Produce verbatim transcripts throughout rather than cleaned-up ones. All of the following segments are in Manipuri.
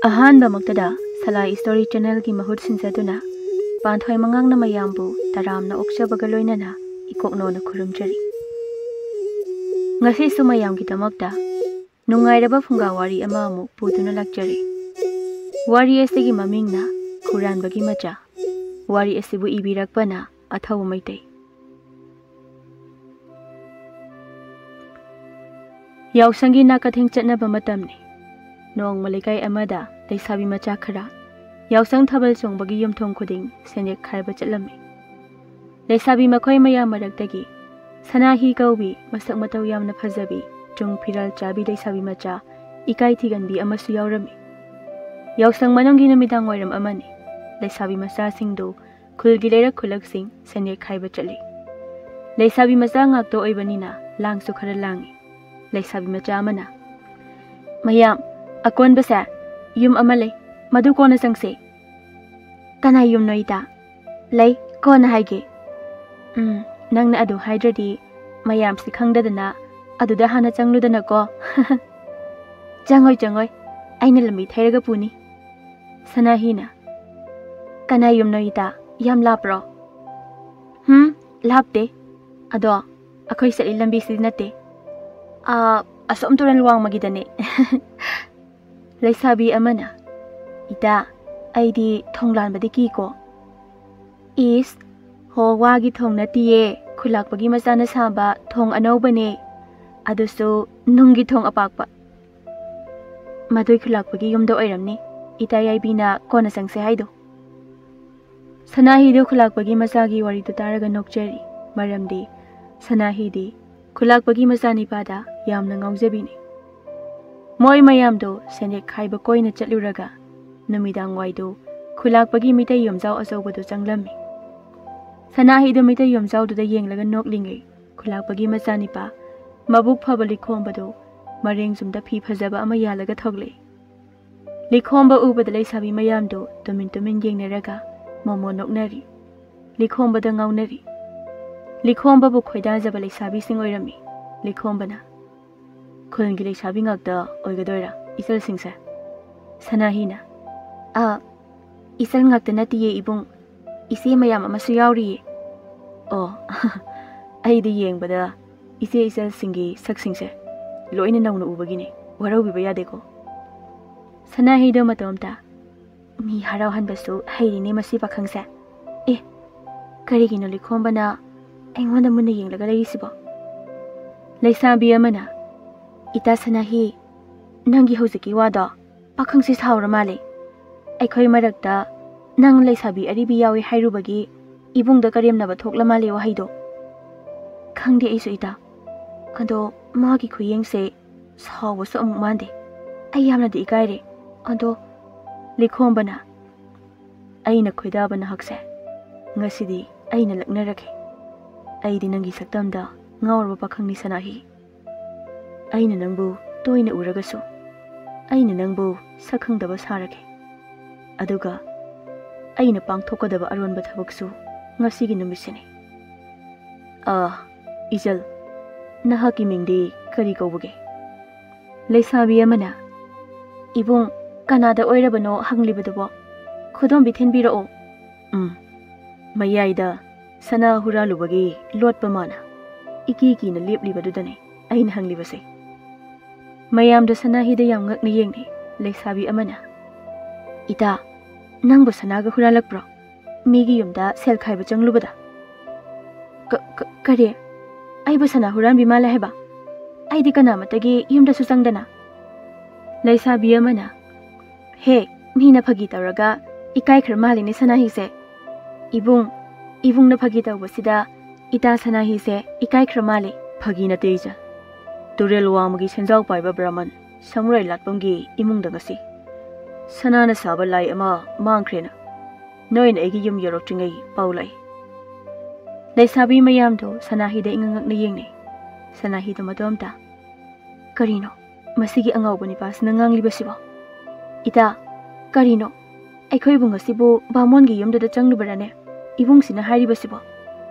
ꯑꯍꯥꯟꯕꯃꯛꯇꯗ ꯁꯂꯥꯏ ꯁ꯭ꯇꯣꯔꯤ ꯆꯦꯅꯦꯜꯒꯤ ꯃꯍꯨꯠ ꯁꯤꯟꯖꯗꯨꯅ ꯄꯥꯟꯊꯣꯏ ꯃꯉꯥꯡꯅ ꯃꯌꯥꯝꯕꯨ ꯇꯔꯥꯝꯅ ꯑꯣꯛꯆꯕꯒ ꯂꯣꯏꯅꯅ ꯏꯀꯣꯛꯅꯣꯅ ꯈꯨꯔꯨꯝꯖꯔꯤ꯫ ꯉꯁꯤꯁꯨ ꯃꯌꯥꯝꯒꯤꯗꯃꯛꯇ ꯅꯨꯡꯉꯥꯏꯔꯕ ꯐꯨꯡꯒꯥ ꯋꯥꯔꯤ ꯑꯃ ꯑꯃꯨꯛ ꯄꯨꯗꯨꯅ ꯂꯥꯛꯆꯔꯤ꯫ ꯋꯥꯔꯤ ꯑꯁꯤꯒꯤ ꯃꯃꯤꯡꯅ ꯍꯨꯔꯥꯟꯕꯒꯤ ꯃꯆꯥ꯫ ꯋꯥꯔꯤ ꯑꯁꯤꯕꯨ ꯏꯕꯤꯔꯛꯄꯅ ꯑꯊꯧꯕ ꯃꯩꯇꯩ꯫ ꯌꯥꯎꯁꯪꯒꯤ ꯅꯥꯀꯊꯦꯡ ꯆꯠꯅꯕ ꯃꯇꯝꯅꯤ꯫ ꯅꯣꯡꯃ ꯂꯩꯀꯥꯏ ꯑꯃꯗ ꯂꯩꯁꯥꯕꯤ ꯃꯆꯥ ꯈꯔ ꯌꯥꯎꯁꯪ ꯊꯥꯕꯜ ꯆꯣꯡꯕꯒꯤ ꯌꯨꯝꯊꯣꯡ ꯈꯨꯗꯤꯡ ꯁꯦꯟꯌꯦꯛ ꯈꯥꯏꯕ ꯆꯠꯂꯝꯃꯤ꯫ ꯂꯩꯁꯥꯕꯤ ꯃꯈꯣꯏ ꯃꯌꯥꯝ ꯃꯔꯛꯇꯒꯤ ꯁꯅꯥꯍꯤ ꯀꯧꯕꯤ ꯃꯁꯛ ꯃꯇꯧ ꯌꯥꯝꯅ ꯐꯖꯕꯤ, ꯆꯨꯡ ꯐꯤꯔꯥꯜ ꯆꯥꯕꯤ ꯂꯩꯁꯥꯕꯤ ꯃꯆꯥ ꯏꯀꯥꯏ ꯊꯤꯒꯟꯕꯤ ꯑꯃꯁꯨ ꯌꯥꯎꯔꯝꯃꯤ꯫ ꯌꯥꯎꯁꯪ ꯃꯅꯨꯡꯒꯤ ꯅꯨꯃꯤꯗꯥꯡ ꯋꯥꯏꯔꯝ ꯑꯃꯅꯤ꯫ ꯂꯩꯁꯥꯕꯤ ꯃꯆꯥꯁꯤꯡꯗꯨ ꯈꯨꯜꯒꯤ ꯂꯩꯔꯛ ꯈꯨꯜꯂꯛꯁꯤꯡ ꯁꯦꯟꯌꯦꯛ ꯈꯥꯏꯕ ꯆꯠꯂꯤ꯫ ꯂꯩꯁꯥꯕꯤ ꯃꯆꯥ ꯉꯥꯛꯇ ꯑꯣꯏꯕꯅꯤꯅ ꯂꯥꯡꯁꯨ ꯈꯔ ꯂꯥꯡꯏ꯫ ꯂꯩꯁꯥꯕꯤ ꯃꯆꯥ ꯑꯃꯅ, "ꯃꯌꯥꯝ, ꯑꯀꯣꯟꯕꯁꯦ ꯌꯨꯝ ꯑꯃ ꯂꯩ, ꯃꯗꯨ ꯀꯣꯟꯅ ꯆꯪꯁꯦ꯫" "ꯀꯅꯥ ꯌꯨꯝꯅꯣ ꯏꯇꯥ?" "ꯂꯩ, ꯀꯣꯟꯅ ꯍꯥꯏꯒꯦ꯫" "ꯎꯝ, ꯅꯪꯅ ꯑꯗꯨ ꯍꯥꯏꯗ꯭ꯔꯗꯤ ꯃꯌꯥꯝꯁꯤ ꯈꯪꯗꯗꯅ ꯑꯗꯨꯗ ꯍꯥꯟꯅ ꯆꯪꯂꯨꯗꯅꯀꯣ꯫" "ꯆꯪꯉꯣꯏ, ꯆꯪꯉꯣꯏ, ꯑꯩꯅ ꯂꯝꯕꯤ ꯊꯩꯔꯒ ꯄꯨꯅꯤ꯫" ꯁꯅꯥꯍꯤꯅ, "ꯀꯅꯥ ꯌꯨꯝꯅꯣ ꯏꯇꯥ? ꯌꯥꯝ ꯂꯥꯞꯄ꯭ꯔꯣ?" "ꯍꯨꯝ, ꯂꯥꯞꯇꯦ꯫ ꯑꯗꯣ ꯑꯩꯈꯣꯏ ꯆꯠꯂꯤ ꯂꯝꯕꯤꯁꯤꯗꯤ ꯅꯠꯇꯦ꯫ ꯑꯥ, ꯑꯁꯣꯝ ꯇꯨꯔꯦꯜ ꯋꯥꯡꯃꯒꯤꯗꯅꯦ꯫" ꯂꯩꯁꯥꯕꯤ ꯑꯃꯅ, "ꯏꯇꯥ, ꯑꯩꯗꯤ ꯊꯣꯡ ꯂꯥꯟꯕꯗꯤ ꯀꯤꯀꯣ꯫" "ꯏꯁ, ꯍꯣ, ꯋꯥꯒꯤ ꯊꯣꯡ ꯅꯠꯇꯤꯌꯦ, ꯈꯨꯂꯥꯛꯄꯒꯤ ꯃꯆꯥꯅ ꯁꯥꯕ ꯊꯣꯡ ꯑꯅꯧꯕꯅꯦ꯫ ꯑꯗꯨꯁꯨ ꯅꯨꯡꯒꯤ ꯊꯣꯡ ꯑꯄꯥꯛꯄ꯫ ꯃꯗꯨꯏ ꯈꯨꯂꯥꯛꯄꯒꯤ ꯌꯨꯝꯗ ꯑꯣꯏꯔꯝꯅꯤ ꯏꯇꯥ ꯌꯥꯏꯕꯤꯅ ꯀꯣꯟꯅ ꯆꯪꯁꯦ ꯍꯥꯏꯗꯣ꯫" ꯁꯅꯥꯍꯤꯗꯨ ꯈꯨꯂꯥꯛꯄꯒꯤ ꯃꯆꯥꯒꯤ ꯋꯥꯔꯤꯗꯨ ꯇꯥꯔꯒ ꯅꯣꯛꯆꯔꯤ꯫ ꯃꯔꯝꯗꯤ ꯁꯅꯥꯍꯤꯗꯤ ꯈꯨꯂꯥꯛꯄꯒꯤ ꯃꯆꯥꯅꯤꯄꯥꯗ ꯌꯥꯝꯅ ꯉꯥꯎꯖꯕꯤꯅꯤ꯫ ꯃꯣꯏ ꯃꯌꯥꯝꯗꯣ ꯁꯦꯟꯌꯦꯛ ꯈꯥꯏꯕ ꯀꯣꯏꯅ ꯆꯠꯂꯨꯔꯒ ꯅꯨꯃꯤꯗꯥꯡ ꯋꯥꯏꯗꯨ ꯈꯨꯂꯥꯛꯄꯒꯤ ꯃꯤꯇꯩ ꯌꯨꯝꯖꯥꯎ ꯑꯆꯧꯕꯗꯨ ꯆꯪꯂꯝꯃꯤ꯫ ꯁꯅꯥꯍꯤꯗꯨ ꯃꯤꯇꯩ ꯌꯨꯝꯖꯥꯎꯗꯨꯗ ꯌꯦꯡꯂꯒ ꯅꯣꯛꯂꯤꯉꯩ ꯈꯨꯂꯥꯛꯄꯒꯤ ꯃꯆꯥꯅꯤꯄꯥ ꯃꯕꯨꯛ ꯐꯕ ꯂꯤꯈꯣꯝꯕꯗꯨ ꯃꯔꯦꯡ ꯆꯨꯝꯗ ꯐꯤ ꯐꯖꯕ ꯑꯃ ꯌꯥꯜꯂꯒ ꯊꯣꯛꯂꯛꯏ꯫ ꯂꯤꯈꯣꯝꯕ ꯎꯕꯗ ꯂꯩꯁꯥꯕꯤ ꯃꯌꯥꯝꯗꯨ ꯇꯨꯃꯤꯟ ꯇꯨꯃꯤꯟ ꯌꯦꯡꯅꯔꯒ ꯃꯣꯃꯣ ꯅꯣꯛꯅꯔꯤ꯫ ꯂꯤꯈꯣꯝꯕꯗ ꯉꯥꯎꯅꯔꯤ꯫ ꯂꯤꯈꯣꯝꯕꯕꯨ ꯈꯣꯏꯗꯥꯖꯕ ꯂꯩꯁꯥꯕꯤꯁꯤꯡ ꯑꯣꯏꯔꯝꯃꯤ꯫ ꯂꯤꯈꯣꯝꯕꯅ, "ꯈꯨꯜꯒꯤ ꯂꯩꯁꯥꯕꯤ ꯉꯥꯛꯇ ꯑꯣꯏꯒꯗꯣꯏꯔꯥ ꯏꯆꯜꯁꯤꯡꯁꯦ?" ꯁꯅꯥꯍꯤꯅ, "ꯑꯥ, ꯏꯆꯜ ꯉꯥꯛꯇ ꯅꯠꯇꯤꯌꯦ ꯏꯕꯨꯡ, ꯏꯆꯦ ꯃꯌꯥꯝ ꯑꯃꯁꯨ ꯌꯥꯎꯔꯤꯌꯦ꯫ ꯑꯣ, ꯑꯩꯗꯤ ꯌꯦꯡꯕꯗ ꯏꯆꯦ ꯏꯆꯜꯁꯤꯡꯒꯤ ꯁꯛꯁꯤꯡꯁꯦ ꯂꯣꯏꯅ ꯅꯧꯅ ꯎꯕꯒꯤꯅꯦ, ꯋꯥꯔꯧꯕꯤꯕ ꯌꯥꯗꯦꯀꯣ꯫" ꯁꯅꯥꯍꯤꯗꯣ ꯃꯇꯣꯝꯇ, "ꯃꯤ ꯍꯔꯥꯎꯍꯟꯕꯁꯨ ꯍꯩꯔꯤꯅꯦ ꯃꯁꯤ ꯄꯥꯈꯪꯁꯦ꯫ ꯑꯦ, ꯀꯔꯤꯒꯤꯅꯣ ꯂꯤꯈꯣꯝꯕꯅ ꯑꯩꯉꯣꯟꯗ ꯃꯨꯟꯅ ꯌꯦꯡꯂꯒ ꯂꯩꯔꯤꯁꯤꯕꯣ?" ꯂꯩꯁꯥꯕꯤ ꯑꯃꯅ, "ꯏꯇꯥ ꯁꯅꯥꯍꯤ, ꯅꯪꯒꯤ ꯍꯧꯖꯤꯛꯀꯤ ꯋꯥꯗꯣ ꯄꯥꯈꯪꯁꯤ ꯁꯥꯎꯔ ꯃꯥꯜꯂꯦ꯫ ꯑꯩꯈꯣꯏ ꯃꯔꯛꯇ ꯅꯪ ꯂꯩꯁꯥꯕꯤ ꯑꯔꯤꯕꯤ ꯌꯥꯎꯏ ꯍꯥꯏꯔꯨꯕꯒꯤ ꯏꯕꯨꯡꯗ ꯀꯔꯦꯝꯅꯕ ꯊꯣꯛꯂ ꯃꯥꯜꯂꯦ ꯋꯥꯍꯩꯗꯣ꯫" "ꯈꯪꯗꯦ ꯑꯩꯁꯨ ꯏꯇꯥ꯫ ꯑꯗꯣ ꯃꯥꯒꯤ ꯈꯨꯌꯦꯡꯁꯦ ꯁꯥꯎꯕꯁꯨ ꯑꯃꯨꯛ ꯃꯥꯟꯗꯦ꯫ ꯑꯩ ꯌꯥꯝꯅꯗꯤ ꯏꯀꯥꯏꯔꯦ꯫ ꯑꯗꯣ ꯂꯤꯈꯣꯝꯕꯅ, ꯑꯩꯅ ꯈꯣꯏꯗꯥꯕ ꯅꯍꯥꯛꯁꯦ ꯉꯁꯤꯗꯤ ꯑꯩꯅ ꯂꯛꯅꯔꯒꯦ꯫ ꯑꯩꯗꯤ ꯅꯪꯒꯤ ꯁꯛꯇꯝꯗ ꯉꯥꯎꯔꯕ ꯄꯥꯈꯪꯅꯤ ꯁꯅꯥꯍꯤ꯫ ꯑꯩꯅ ꯅꯪꯕꯨ ꯇꯣꯏꯅ ꯎꯔꯒꯁꯨ ꯑꯩꯅ ꯅꯪꯕꯨ ꯁꯛ ꯈꯪꯗꯕ ꯁꯥꯔꯒꯦ꯫ ꯑꯗꯨꯒ ꯑꯩꯅ ꯄꯥꯡꯊꯣꯛꯀꯗꯕ ꯑꯔꯣꯟꯕ ꯊꯕꯛꯁꯨ ꯉꯁꯤꯒꯤ ꯅꯨꯃꯤꯠꯁꯤꯅꯤ꯫ ꯑꯥ, ꯏꯆꯜ, ꯅꯍꯥꯛꯀꯤ ꯃꯤꯡꯗꯤ ꯀꯔꯤ ꯀꯧꯕꯒꯦ?" ꯂꯩꯁꯥꯕꯤ ꯑꯃꯅ, "ꯏꯕꯨꯡ, ꯀꯅꯥꯗ ꯑꯣꯏꯔꯕꯅꯣ ꯍꯪꯂꯤꯕꯗꯨꯕꯣ? ꯈꯨꯗꯣꯝꯕꯤ ꯊꯤꯟꯕꯤꯔꯛꯑꯣ꯫" "ꯎꯝ, ꯃꯌꯥꯏꯗ ꯁꯅꯥ ꯍꯨꯔꯥꯜꯂꯨꯕꯒꯤ ꯂꯣꯠꯄ ꯃꯥꯅ ꯏꯀꯤ ꯀꯤꯅ ꯂꯦꯞꯂꯤꯕꯗꯨꯗꯅꯦ ꯑꯩꯅ ꯍꯪꯂꯤꯕꯁꯦ꯫" ꯃꯌꯥꯝꯗꯣ ꯁꯅꯥꯍꯤꯗ ꯌꯥꯝ ꯉꯛꯅ ꯌꯦꯡꯅꯩ꯫ ꯂꯩꯁꯥꯕꯤ ꯑꯃꯅ, "ꯏꯇꯥ, ꯅꯪꯕꯨ ꯁꯅꯥꯒ ꯍꯨꯔꯥꯜꯂꯛꯄ꯭ꯔꯣ? ꯃꯤꯒꯤ ꯌꯨꯝꯗ ꯁꯦꯜ ꯈꯥꯏꯕ ꯆꯪꯂꯨꯕꯗ?" "ꯀ-, ꯀ-, ꯀꯔꯤ? ꯑꯩꯕꯨ ꯁꯅꯥ ꯍꯨꯔꯥꯟꯕꯤ ꯃꯥꯜꯂꯦ ꯍꯥꯏꯕ? ꯑꯩꯗꯤ ꯀꯅꯥꯃꯠꯇꯒꯤ ꯌꯨꯝꯗꯁꯨ ꯆꯪꯗꯅ꯫" ꯂꯩꯁꯥꯕꯤ ꯑꯃꯅ, "ꯍꯦ, ꯃꯤꯅ ꯐꯥꯒꯤ ꯇꯧꯔꯒ ꯏꯀꯥꯏꯈ꯭ꯔ ꯃꯥꯜꯂꯤꯅꯦ ꯁꯅꯥꯍꯤꯁꯦ꯫ ꯏꯕꯨꯡ, ꯏꯕꯨꯡꯅ ꯐꯥꯒꯤ ꯇꯧꯕꯁꯤꯗ ꯏꯇꯥ ꯁꯅꯥꯍꯤꯁꯦ ꯏꯀꯥꯏꯈ꯭ꯔ ꯃꯥꯜꯂꯤ꯫" "ꯐꯥꯒꯤ ꯅꯠꯇꯦ ꯏꯆꯟ꯫ ꯇꯨꯔꯦꯜ ꯋꯥꯡꯃꯒꯤ ꯁꯦꯟꯖꯥꯎ ꯄꯥꯏꯕ ꯕ꯭ꯔꯥꯍꯃꯟ ꯁꯃꯨꯔꯥꯏ ꯂꯥꯠꯄꯝꯒꯤ ꯏꯃꯨꯡꯗ ꯉꯁꯤ ꯁꯅꯥꯅ ꯁꯥꯕ ꯂꯥꯏ ꯑꯃ ꯃꯥꯡꯈ꯭ꯔꯦꯅ ꯅꯣꯏꯅ ꯑꯩꯒꯤ ꯌꯨꯝ ꯌꯧꯔꯛꯇ꯭ꯔꯤꯉꯩ ꯄꯥꯎ ꯂꯥꯛꯏ꯫" ꯂꯩꯁꯥꯕꯤ ꯃꯌꯥꯝꯗꯣ ꯁꯅꯥꯍꯤꯗ ꯏꯉꯛ ꯉꯛꯅ ꯌꯦꯡꯅꯩ꯫ ꯁꯅꯥꯍꯤꯗꯣ ꯃꯇꯣꯝꯇ, "ꯀꯔꯤꯅꯣ ꯃꯁꯤꯒꯤ ꯑꯉꯥꯎꯕ ꯅꯤꯄꯥꯁꯤꯅ ꯉꯥꯡꯂꯤꯕꯁꯤꯕꯣ? ꯏꯇꯥ, ꯀꯔꯤꯅꯣ? ꯑꯩꯈꯣꯏꯕꯨ ꯉꯁꯤꯕꯨ ꯕꯥꯃꯣꯟꯒꯤ ꯌꯨꯝꯗꯨꯗ ꯆꯪꯂꯨꯕꯔꯅꯦ ꯏꯕꯨꯡꯁꯤꯅ ꯍꯥꯏꯔꯤꯕꯁꯤꯕꯣ?"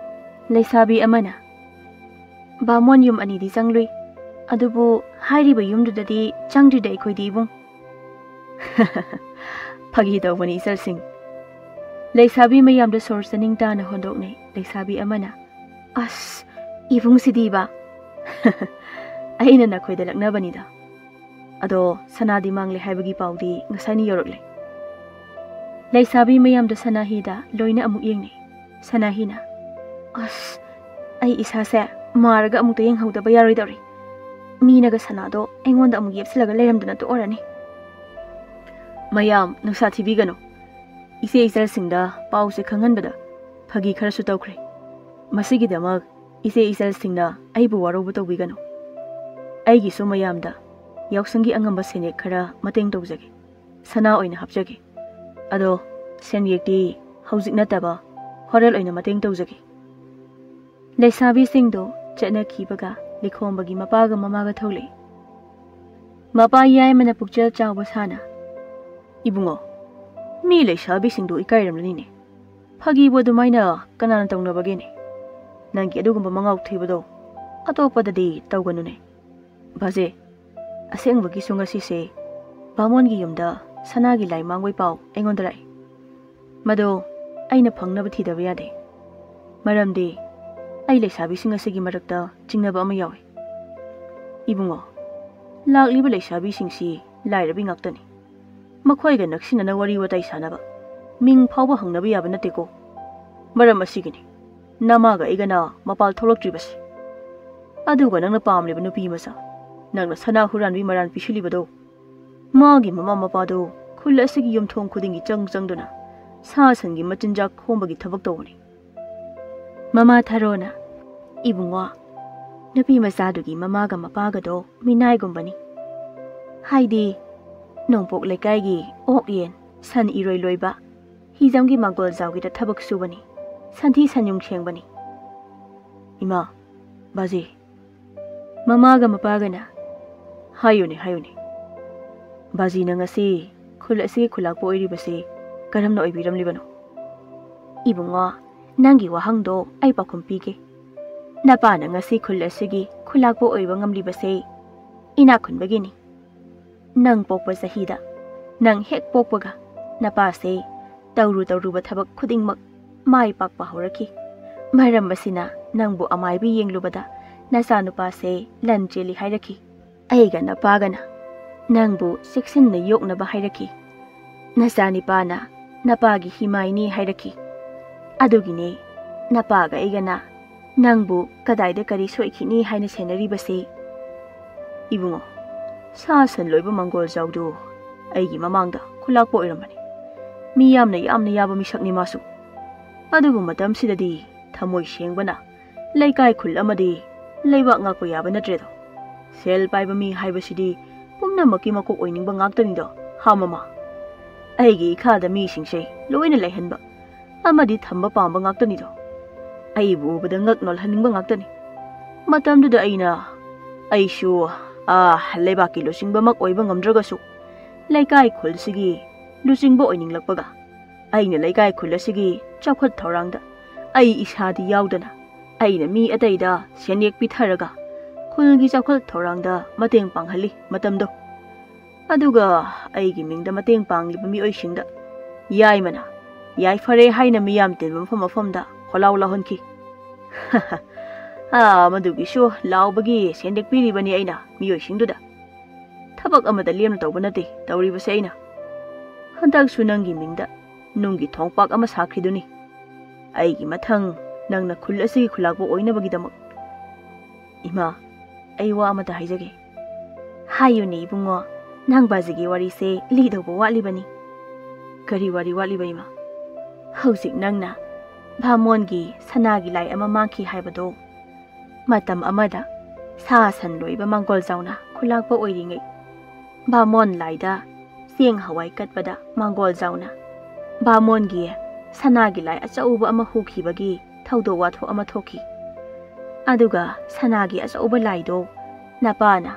ꯂꯩꯁꯥꯕꯤ ꯑꯃꯅ, "ꯕꯥꯃꯣꯟ ꯌꯨꯝ ꯑꯅꯤꯗꯤ ꯆꯪꯂꯨꯏ, ꯑꯗꯨꯕꯨ ꯍꯥꯏꯔꯤꯕ ꯌꯨꯝꯗꯨꯗꯗꯤ ꯆꯪꯗ꯭ꯔꯤꯗ ꯑꯩꯈꯣꯏꯗꯤ ꯏꯕꯨꯡ꯫" ꯐꯥꯒꯤ ꯇꯧꯕꯅꯤ ꯏꯆꯜꯁꯤꯡ꯫ ꯂꯩꯁꯥꯕꯤ ꯃꯌꯥꯝꯗ ꯁꯣꯔ ꯆꯅꯤꯡ ꯇꯥꯅ ꯍꯣꯟꯗꯣꯛꯅꯩ꯫ ꯂꯩꯁꯥꯕꯤ ꯑꯃꯅ, "ꯑꯁ, ꯏꯕꯨꯡꯁꯤꯗꯤꯕ!" ꯑꯩꯅ ꯅꯈꯣꯏꯗ ꯂꯛꯅꯕꯅꯤꯗ꯫ ꯑꯗꯣ ꯁꯅꯥꯗꯤ ꯃꯥꯡꯂꯦ ꯍꯥꯏꯕꯒꯤ ꯄꯥꯎꯗꯤ ꯉꯁꯥꯏꯅ ꯌꯧꯔꯛꯂꯦ꯫ ꯂꯩꯁꯥꯕꯤ ꯃꯌꯥꯝꯗ ꯁꯅꯥꯍꯤꯗ ꯂꯣꯏꯅ ꯑꯃꯨꯛ ꯌꯦꯡꯅꯩ꯫ ꯁꯅꯥꯍꯤꯅ, "ꯑꯁ, ꯑꯩ ꯏꯁꯥꯁꯦ ꯃꯥꯔꯒ ꯑꯃꯨꯛꯇ ꯌꯦꯡꯍꯧꯗꯕ ꯌꯥꯔꯣꯏꯗꯧꯔꯤ꯫ ꯃꯤꯅꯒ ꯁꯅꯥꯗꯣ ꯑꯩꯉꯣꯟꯗ ꯑꯃꯨꯛ ꯌꯦꯞꯁꯤꯜꯂꯒ ꯂꯩꯔꯝꯗꯅ ꯇꯣꯛꯑꯔꯅꯤ꯫" ꯃꯌꯥꯝ ꯅꯨꯡꯁꯥ ꯊꯤꯕꯤꯒꯅꯨ꯫ ꯏꯆꯦ ꯏꯆꯜꯁꯤꯡꯗ ꯄꯥꯎꯁꯦ ꯈꯪꯍꯟꯕꯗ ꯐꯥꯒꯤ ꯈꯔꯁꯨ ꯇꯧꯈ꯭ꯔꯦ꯫ ꯃꯁꯤꯒꯤꯗꯃꯛ ꯏꯆꯦ ꯏꯆꯜꯁꯤꯡꯅ ꯑꯩꯕꯨ ꯋꯥꯔꯧꯕ ꯇꯧꯕꯤꯒꯅꯨ꯫ ꯑꯩꯒꯤꯁꯨ ꯃꯌꯥꯝꯗ ꯌꯥꯎꯁꯪꯒꯤ ꯑꯉꯝꯕ ꯁꯦꯟꯌꯦꯛ ꯈꯔ ꯃꯇꯦꯡ ꯇꯧꯖꯒꯦ꯫ ꯁꯅꯥ ꯑꯣꯏꯅ ꯍꯥꯞꯆꯒꯦ꯫ ꯑꯗꯣ ꯁꯦꯟꯌꯦꯛꯇꯤ ꯍꯧꯖꯤꯛ ꯅꯠꯇꯕ ꯍꯣꯔꯦꯟ ꯑꯣꯏꯅ ꯃꯇꯦꯡ ꯇꯧꯖꯒꯦ꯫ ꯂꯩꯁꯥꯕꯤꯁꯤꯡꯗꯣ ꯆꯠꯅꯈꯤꯕꯒ ꯂꯤꯈꯣꯝꯕꯒꯤ ꯃꯄꯥꯒ ꯃꯃꯥꯒ ꯊꯣꯛꯂꯛꯏ꯫ ꯃꯄꯥ ꯌꯥꯏꯃꯅ ꯄꯨꯛꯆꯦꯜ ꯆꯥꯎꯕ ꯁꯥꯅ, "ꯏꯕꯨꯡꯉꯣ, ꯃꯤ ꯂꯩꯁꯥꯕꯤꯁꯤꯡꯗꯣ ꯏꯀꯥꯏꯔꯝꯂꯅꯤꯅꯦ꯫ ꯐꯥꯒꯤꯕꯨ ꯑꯗꯨꯃꯥꯏꯅ ꯀꯅꯥꯅ ꯇꯧꯅꯕꯒꯦꯅꯦ? ꯅꯪꯒꯤ ꯑꯗꯨꯒꯨꯝꯕ ꯃꯉꯥꯎ ꯊꯤꯕꯗꯣ ꯑꯇꯣꯞꯄꯗꯗꯤ ꯇꯧꯒꯅꯨꯅꯦ꯫" ꯕꯥꯖꯦ, ꯑꯁꯦꯡꯕꯒꯤꯁꯨ ꯉꯁꯤꯁꯦ ꯕꯥꯃꯣꯟꯒꯤ ꯌꯨꯝꯗ ꯁꯅꯥꯒꯤ ꯂꯥꯏ ꯃꯥꯡꯕꯩ ꯄꯥꯎ ꯑꯩꯉꯣꯟꯗ ꯂꯥꯛꯏ꯫ ꯃꯗꯣ ꯑꯩꯅ ꯐꯪꯅꯕ ꯊꯤꯗꯕ ꯌꯥꯗꯦ꯫ ꯃꯔꯝꯗꯤ ꯑꯩ ꯂꯩꯁꯥꯕꯤꯁꯤꯡ ꯑꯁꯤꯒꯤ ꯃꯔꯛꯇ ꯆꯤꯡꯅꯕ ꯑꯃ ꯌꯥꯎꯏ꯫ ꯏꯕꯨꯡꯉꯣ, ꯂꯥꯛꯂꯤꯕ ꯂꯩꯁꯥꯕꯤꯁꯤꯡꯁꯤ ꯂꯥꯏꯔꯕꯤ ꯉꯥꯛꯇꯅꯤ꯫ ꯃꯈꯣꯏꯒ ꯅꯛꯁꯤꯟꯅꯅ ꯋꯥꯔꯤ ꯋꯥꯇꯥꯏ ꯁꯥꯟꯅꯕ, ꯃꯤꯡ ꯐꯥꯎꯕ ꯍꯪꯅꯕ ꯌꯥꯕ ꯅꯠꯇꯦꯀꯣ꯫ ꯃꯔꯝ ꯑꯁꯤꯒꯤꯅꯤ ꯅꯃꯥꯒ ꯑꯩꯒꯅ ꯃꯄꯥꯜ ꯊꯣꯛꯂꯛꯇ꯭ꯔꯤꯕꯁꯤ꯫ ꯑꯗꯨꯒ ꯅꯪꯅ ꯄꯥꯝꯂꯤꯕ ꯅꯨꯄꯤ ꯃꯆꯥ, ꯅꯪꯅ ꯁꯅꯥ ꯍꯨꯔꯥꯟꯕꯤ ꯃꯔꯥꯟ ꯄꯤꯁꯤꯜꯂꯤꯕꯗꯣ, ꯃꯥꯒꯤ ꯃꯃꯥ ꯃꯄꯥꯗꯣ ꯈꯨꯜ ꯑꯁꯤꯒꯤ ꯌꯨꯝꯊꯣꯡ ꯈꯨꯗꯤꯡꯒꯤ ꯆꯪ ꯆꯪꯗꯨꯅ ꯁꯥ ꯁꯟꯒꯤ ꯃꯆꯤꯟꯖꯥꯛ ꯈꯣꯝꯕꯒꯤ ꯊꯕꯛ ꯇꯧꯕꯅꯤ꯫ ꯃꯃꯥ ꯊꯔꯣꯅ, "ꯏꯕꯨꯡꯉꯣ, ꯅꯨꯄꯤ ꯃꯆꯥꯗꯨꯒꯤ ꯃꯃꯥꯒ ꯃꯄꯥꯒꯗꯣ ꯃꯤꯅꯥꯏꯒꯨꯝꯕꯅꯤ꯫ ꯍꯥꯏꯗꯤ, ꯅꯣꯡꯄꯣꯛ ꯂꯩꯀꯥꯏꯒꯤ ꯑꯣꯛ ꯌꯦꯟ, ꯁꯟ ꯏꯔꯣꯏ ꯂꯣꯏꯕ, ꯍꯤꯖꯝꯒꯤ ꯃꯥꯡꯒꯣꯜ ꯖꯥꯎꯒꯤꯗ ꯊꯕꯛ ꯁꯨꯕꯅꯤ, ꯁꯟꯊꯤ ꯁꯟꯌꯨꯡ ꯁꯦꯡꯕꯅꯤ꯫" ꯏꯃꯥ, ꯕꯥꯖꯤ, ꯃꯃꯥꯒ ꯃꯄꯥꯒꯅ, "ꯍꯥꯏꯌꯨꯅꯦ, ꯍꯥꯏꯌꯨꯅꯦ꯫ ꯕꯥꯖꯤꯅ ꯉꯁꯤ ꯈꯨꯜ ꯑꯁꯤꯒꯤ ꯈꯨꯂꯥꯛꯄ ꯑꯣꯏꯔꯤꯕꯁꯤ ꯀꯔꯝꯅ ꯑꯣꯏꯕꯤꯔꯝꯂꯤꯕꯅꯣ?" "ꯏꯕꯨꯡꯉꯣ, ꯅꯪꯒꯤ ꯋꯥꯍꯪꯗꯣ ꯑꯩ ꯄꯥꯎꯈꯨꯝ ꯄꯤꯒꯦ꯫ ꯅꯄꯥꯅ ꯉꯁꯤ ꯈꯨꯜ ꯑꯁꯤꯒꯤ ꯈꯨꯂꯥꯛꯄ ꯑꯣꯏꯕ ꯉꯝꯂꯤꯕꯁꯦ ꯏꯅꯥꯛ ꯈꯨꯟꯕꯒꯤꯅꯤ꯫ ꯅꯪ ꯄꯣꯛꯄ ꯆꯍꯤꯗ ꯅꯪ ꯍꯦꯛ ꯄꯣꯛꯄꯒ ꯅꯄꯥꯁꯦ ꯇꯧꯔꯨ ꯇꯧꯔꯨꯕ ꯊꯕꯛ ꯈꯨꯗꯤꯡꯃꯛ ꯃꯥꯏ ꯄꯥꯛꯄ ꯍꯧꯔꯛꯈꯤ꯫ ꯃꯔꯝ ꯑꯁꯤꯅ ꯅꯪꯕꯨ ꯑꯃꯥꯏꯕꯤ ꯌꯦꯡꯂꯨꯕꯗ ꯅꯆꯥꯅꯨꯄꯥꯁꯦ ꯂꯟ ꯆꯦꯜꯂꯤ ꯍꯥꯏꯔꯛꯈꯤ꯫ ꯑꯩꯒ ꯅꯄꯥꯒꯅ ꯅꯪꯕꯨ ꯆꯦꯛꯁꯤꯟꯅ ꯌꯣꯛꯅꯕ ꯍꯥꯏꯔꯛꯈꯤ꯫ ꯅꯆꯥꯅꯤꯄꯥꯅ ꯅꯄꯥꯒꯤ ꯍꯤꯃꯥꯏꯅꯤ ꯍꯥꯏꯔꯛꯈꯤ꯫ ꯑꯗꯨꯒꯤꯅꯦ ꯅꯄꯥꯒ ꯑꯩꯒꯅ ꯅꯪꯕꯨ ꯀꯗꯥꯏꯗ ꯀꯔꯤ ꯁꯣꯏꯈꯤꯅꯤ ꯍꯥꯏꯅ ꯁꯦꯟꯅꯔꯤꯕꯁꯤ꯫ ꯏꯕꯨꯡꯉꯣ, ꯁꯥ ꯁꯟ ꯂꯣꯏꯕ ꯃꯪꯒꯣꯜ ꯖꯥꯎꯗꯨ ꯑꯩꯒꯤ ꯃꯃꯥꯡꯗ ꯈꯨꯂꯥꯛꯄ ꯑꯣꯏꯔꯝꯕꯅꯤ꯫ ꯃꯤ ꯌꯥꯝꯅ ꯌꯥꯝꯅ ꯌꯥꯕ ꯃꯤꯁꯛꯅꯤ ꯃꯥꯁꯨ꯫ ꯑꯗꯨꯕꯨ ꯃꯇꯝꯁꯤꯗꯗꯤ ꯊꯃꯣꯏ ꯁꯦꯡꯕꯅ ꯂꯩꯀꯥꯏ ꯈꯨꯜ ꯑꯃꯗꯤ ꯂꯩꯕꯥꯛ ꯉꯥꯛꯄ ꯌꯥꯕ ꯅꯠꯇ꯭ꯔꯦꯗꯣ꯫ ꯁꯦꯜ ꯄꯥꯏꯕ ꯃꯤ ꯍꯥꯏꯕꯁꯤꯗꯤ ꯄꯨꯝꯅꯃꯛꯀꯤ ꯃꯀꯣꯛ ꯑꯣꯏꯅꯤꯡꯕ ꯉꯥꯛꯇꯅꯤꯗꯣ, ꯍꯥ ꯃꯃꯥ? ꯑꯩꯒꯤ ꯏꯈꯥꯗ ꯃꯤꯁꯤꯡꯁꯦ ꯂꯣꯏꯅ ꯂꯩꯍꯟꯕ ꯑꯃꯗꯤ ꯊꯝꯕ ꯄꯥꯝꯕ ꯉꯥꯛꯇꯅꯤꯗꯣ꯫ ꯑꯩꯕꯨ ꯎꯕꯗ ꯉꯛ ꯅꯣꯜꯍꯟꯅꯤꯡꯕ ꯉꯥꯛꯇꯅꯤ꯫ ꯃꯇꯝꯗꯨꯗ ꯑꯩꯅ, ꯑꯩꯁꯨ, ꯑꯥ, ꯂꯩꯕꯥꯛꯀꯤ ꯂꯨꯆꯤꯡꯕꯃꯛ ꯑꯣꯏꯕ ꯉꯝꯗ꯭ꯔꯒꯁꯨ, ꯂꯩꯀꯥꯏ ꯈꯨꯜꯁꯤꯒꯤ ꯂꯨꯆꯤꯡꯕ ꯑꯣꯏꯅꯤꯡꯂꯛꯄꯒ, ꯑꯩꯅ ꯂꯩꯀꯥꯏ ꯈꯨꯜ ꯑꯁꯤꯒꯤ ꯆꯥꯎꯈꯠ ꯊꯧꯔꯥꯡꯗ ꯑꯩ ꯏꯁꯥꯗꯤ ꯌꯥꯎꯗꯅ, ꯑꯩꯅ ꯃꯤ ꯑꯇꯩꯗ ꯁꯦꯟꯌꯦꯛ ꯄꯤꯊꯔꯒ ꯈꯨꯜꯒꯤ ꯆꯥꯎꯈꯠ ꯊꯧꯔꯥꯡꯗ ꯃꯇꯦꯡ ꯄꯥꯡꯍꯜꯂꯤ ꯃꯇꯝꯗꯣ꯫ ꯑꯗꯨꯒ ꯑꯩꯒꯤ ꯃꯤꯡꯗ ꯃꯇꯦꯡ ꯄꯥꯡꯂꯤꯕ ꯃꯤꯑꯣꯏꯁꯤꯡꯗ ꯌꯥꯏꯃꯅ ꯌꯥꯏꯐꯔꯦ ꯍꯥꯏꯅ ꯃꯤꯌꯥꯝ ꯇꯤꯟꯕ ꯃꯐꯝ ꯃꯐꯝꯗ ꯈꯣꯜꯂꯥꯎ ꯂꯥꯎꯍꯟꯈꯤ꯫ ꯑꯥ, ꯃꯗꯨꯒꯤꯁꯨ ꯂꯥꯎꯕꯒꯤ ꯁꯦꯟꯌꯦꯛ ꯄꯤꯔꯤꯕꯅꯤ ꯑꯩꯅ ꯃꯤꯑꯣꯏꯁꯤꯡꯗꯨꯗ꯫ ꯊꯕꯛ ꯑꯃꯗ ꯂꯦꯝꯅ ꯇꯧꯕ ꯅꯠꯇꯦ ꯇꯧꯔꯤꯕꯁꯦ ꯑꯩꯅ꯫ ꯍꯟꯗꯛꯁꯨ ꯅꯪꯒꯤ ꯃꯤꯡꯗ ꯅꯨꯡꯒꯤ ꯊꯣꯡꯄꯥꯛ ꯑꯃ ꯁꯥꯈ꯭ꯔꯤꯗꯨꯅꯤ꯫ ꯑꯩꯒꯤ ꯃꯊꯪ ꯅꯪꯅ ꯈꯨꯜ ꯑꯁꯤꯒꯤ ꯈꯨꯂꯥꯛꯄ ꯑꯣꯏꯅꯕꯒꯤꯗꯃꯛ꯫ ꯏꯃꯥ, ꯑꯩ ꯋꯥ ꯑꯃꯇ ꯍꯥꯏꯖꯒꯦ꯫ ꯍꯥꯏꯌꯨꯅꯦ ꯏꯕꯨꯡꯉꯣ, ꯅꯪ ꯕꯥꯖꯤꯒꯤ ꯋꯥꯔꯤꯁꯦ ꯂꯤꯗꯧꯕ ꯋꯥꯠꯂꯤꯕꯅꯤ꯫ ꯀꯔꯤ ꯋꯥꯔꯤ ꯋꯥꯠꯂꯤꯕ ꯏꯃꯥ? ꯍꯧꯖꯤꯛ ꯅꯪꯅ ꯚꯥꯃꯣꯟꯒꯤ ꯁꯅꯥꯒꯤ ꯂꯥꯏ ꯑꯃ ꯃꯥꯡꯈꯤ ꯍꯥꯏꯕꯗꯣ꯫ ꯃꯇꯝ ꯑꯃꯗ ꯁꯥ ꯁꯟ ꯂꯣꯏꯕ ꯃꯪꯒꯣꯜ ꯖꯥꯎꯅ ꯈꯨꯂꯥꯛꯄ ꯑꯣꯏꯔꯤꯉꯩ, ꯚꯥꯃꯣꯟ ꯂꯥꯏꯗ ꯆꯦꯡ ꯍꯋꯥꯏ ꯀꯠꯄꯗ ꯃꯪꯒꯣꯜ ꯖꯥꯎꯅ ꯚꯥꯃꯣꯟꯒꯤ ꯁꯅꯥꯒꯤ ꯂꯥꯏ ꯑꯆꯧꯕ ꯑꯃ ꯍꯨꯈꯤꯕꯒꯤ ꯊꯧꯗꯣꯛ ꯋꯥꯊꯣꯛ ꯑꯃ ꯊꯣꯛꯈꯤ꯫ ꯑꯗꯨꯒ ꯁꯅꯥꯒꯤ ꯑꯆꯧꯕ ꯂꯥꯏꯗꯣ ꯅꯄꯥꯅ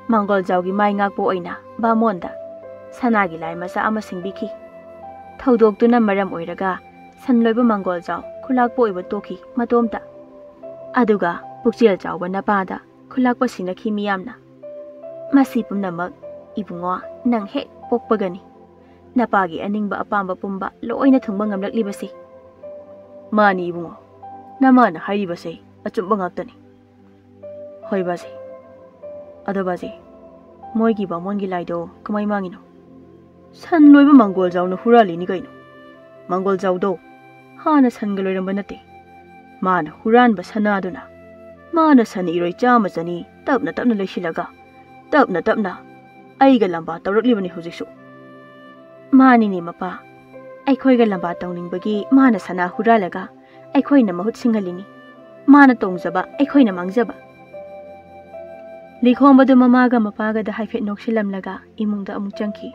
ꯃꯪꯒꯣꯜ ꯖꯥꯎꯒꯤ ꯃꯥꯏ ꯉꯥꯛꯄ ꯑꯣꯏꯅ ꯚꯥꯃꯣꯟꯗ ꯁꯅꯥꯒꯤ ꯂꯥꯏ ꯃꯆꯥ ꯑꯃ ꯁꯤꯡꯕꯤꯈꯤ꯫ ꯊꯧꯗꯣꯛꯇꯨꯅ ꯃꯔꯝ ꯑꯣꯏꯔꯒ ꯁꯟ ꯂꯣꯏꯕ ꯃꯪꯒꯣꯜ ꯖꯥꯎ ꯈꯨꯂꯥꯛꯄ ꯑꯣꯏꯕ ꯇꯣꯛꯈꯤ ꯃꯇꯣꯝꯇ꯫ ꯑꯗꯨꯒ ꯄꯨꯛꯆꯦꯜ ꯆꯥꯎꯕ ꯅꯄꯥꯗ ꯈꯨꯂꯥꯛꯄ ꯁꯤꯡꯅꯈꯤ ꯃꯤꯌꯥꯝꯅ꯫ ꯃꯁꯤ ꯄꯨꯝꯅꯃꯛ ꯏꯕꯨꯡꯉꯣ ꯅꯪ ꯍꯦꯛ ꯄꯣꯛꯄꯒꯅꯤ꯫ ꯅꯄꯥꯒꯤ ꯑꯅꯤꯡꯕ ꯑꯄꯥꯝꯕ ꯄꯨꯝꯕ ꯂꯣꯏꯅ ꯊꯨꯡꯕ ꯉꯝꯂꯛꯂꯤꯕꯁꯤ꯫ ꯃꯥꯅꯤ ꯏꯕꯨꯡꯉꯣ, ꯅꯃꯥꯅ ꯍꯥꯏꯔꯤꯕꯁꯦ ꯑꯆꯨꯝꯕ ꯉꯥꯛꯇꯅꯤ꯫ ꯍꯣꯏ ꯕꯥꯖꯤ꯫ ꯑꯗꯣ ꯕꯥꯖꯤ, ꯃꯣꯏꯒꯤ ꯕꯥꯃꯣꯟꯒꯤ ꯂꯥꯏꯗꯣ ꯀꯃꯥꯏ ꯃꯥꯡꯉꯤꯅꯣ? ꯁꯟ ꯂꯣꯏꯕ ꯃꯪꯒꯣꯜ ꯖꯥꯎꯅ ꯍꯨꯔꯥꯜꯂꯤꯅꯤ ꯀꯩꯅꯣ꯫ ꯃꯪꯒꯣꯜ ꯖꯥꯎꯗꯣ ꯍꯥꯟꯅ ꯁꯟꯒ ꯂꯣꯏꯔꯝꯕ ꯅꯠꯇꯦ꯫ ꯃꯥꯅ ꯍꯨꯔꯥꯟꯕ ꯁꯅꯥꯗꯨꯅ ꯃꯥꯅ ꯁꯟ ꯏꯔꯣꯏ ꯆꯥꯝꯃ ꯆꯅꯤ ꯇꯞꯅ ꯇꯞꯅ ꯂꯩꯁꯤꯜꯂꯒ ꯇꯞꯅ ꯇꯞꯅ ꯑꯩꯒ ꯂꯝꯕꯥ ꯇꯧꯔꯛꯂꯤꯕꯅꯤ ꯍꯧꯖꯤꯛꯁꯨ꯫ ꯃꯥꯅꯤꯅꯦ ꯃꯄꯥ, ꯑꯩꯈꯣꯏꯒ ꯂꯝꯕꯥ ꯇꯧꯅꯤꯡꯕꯒꯤ ꯃꯥꯅ ꯁꯅꯥ ꯍꯨꯔꯥꯜꯂꯒ ꯑꯩꯈꯣꯏꯅ ꯃꯍꯨꯠ ꯁꯤꯡꯍꯜꯂꯤꯅꯤ꯫ ꯃꯥꯅ ꯇꯣꯡꯖꯕ, ꯑꯩꯈꯣꯏꯅ ꯃꯥꯡꯖꯕ꯫ ꯂꯤꯈꯣꯝꯕꯗꯨ ꯃꯃꯥꯒ ꯃꯄꯥꯒꯗ ꯍꯥꯏꯐꯦꯠ ꯅꯣꯛꯁꯤꯜꯂꯝꯂꯒ ꯏꯃꯨꯡꯗ ꯑꯃꯨꯛ ꯆꯪꯈꯤ꯫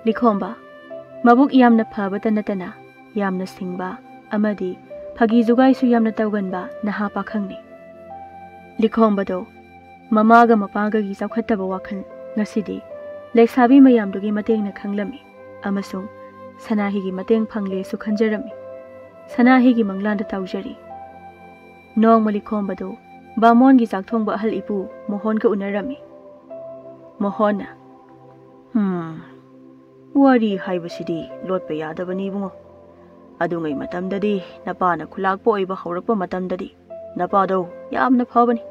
ꯂꯤꯈꯣꯝꯕ, ꯃꯕꯨꯛ ꯌꯥꯝꯅ ꯐꯕꯇ ꯅꯠꯇꯅ ꯌꯥꯝꯅ ꯁꯤꯡꯕ ꯑꯃꯗꯤ ꯐꯥꯒꯤ ꯖꯨꯒꯥꯏꯁꯨ ꯌꯥꯝꯅ ꯇꯧꯒꯟꯕ ꯅꯍꯥ ꯄꯥꯈꯪꯅꯤ꯫ ꯂꯤꯈꯣꯝꯕꯗꯣ ꯃꯃꯥꯒ ꯃꯄꯥꯒꯒꯤ ꯆꯥꯎꯈꯠꯇꯕ ꯋꯥꯈꯜ ꯉꯁꯤꯗꯤ ꯂꯩꯁꯥꯕꯤ ꯃꯌꯥꯝꯗꯨꯒꯤ ꯃꯇꯦꯡꯅ ꯈꯪꯂꯝꯃꯤ ꯑꯃꯁꯨꯡ ꯁꯅꯥꯍꯤꯒꯤ ꯃꯇꯦꯡ ꯐꯪꯂꯦꯁꯨ ꯈꯟꯖꯔꯝꯃꯤ꯫ ꯁꯅꯥꯍꯤꯒꯤ ꯃꯪꯂꯥꯟꯗ ꯇꯧꯖꯔꯤ꯫ ꯅꯣꯡꯃ ꯂꯤꯈꯣꯝꯕꯗꯨ ꯕꯥꯃꯣꯟꯒꯤ ꯆꯥꯛ ꯊꯣꯡꯕ ꯑꯍꯜ ꯏꯄꯨ ꯃꯣꯍꯣꯟꯒ ꯎꯅꯔꯝꯃꯤ꯫ ꯃꯣꯍꯣꯟꯅ, "ꯍꯝ, ꯋꯥꯔꯤ ꯍꯥꯏꯕꯁꯤꯗꯤ ꯂꯣꯠꯄ ꯌꯥꯗꯕꯅꯤ ꯏꯕꯨꯡꯉꯣ꯫ ꯑꯗꯨꯉꯩ ꯃꯇꯝꯗꯗꯤ ꯅꯄꯥꯅ ꯈꯨꯂꯥꯛꯄ ꯑꯣꯏꯕ ꯍꯧꯔꯛꯄ ꯃꯇꯝꯗꯗꯤ ꯅꯄꯥꯗꯣ ꯌꯥꯝꯅ ꯐꯕꯅꯤ꯫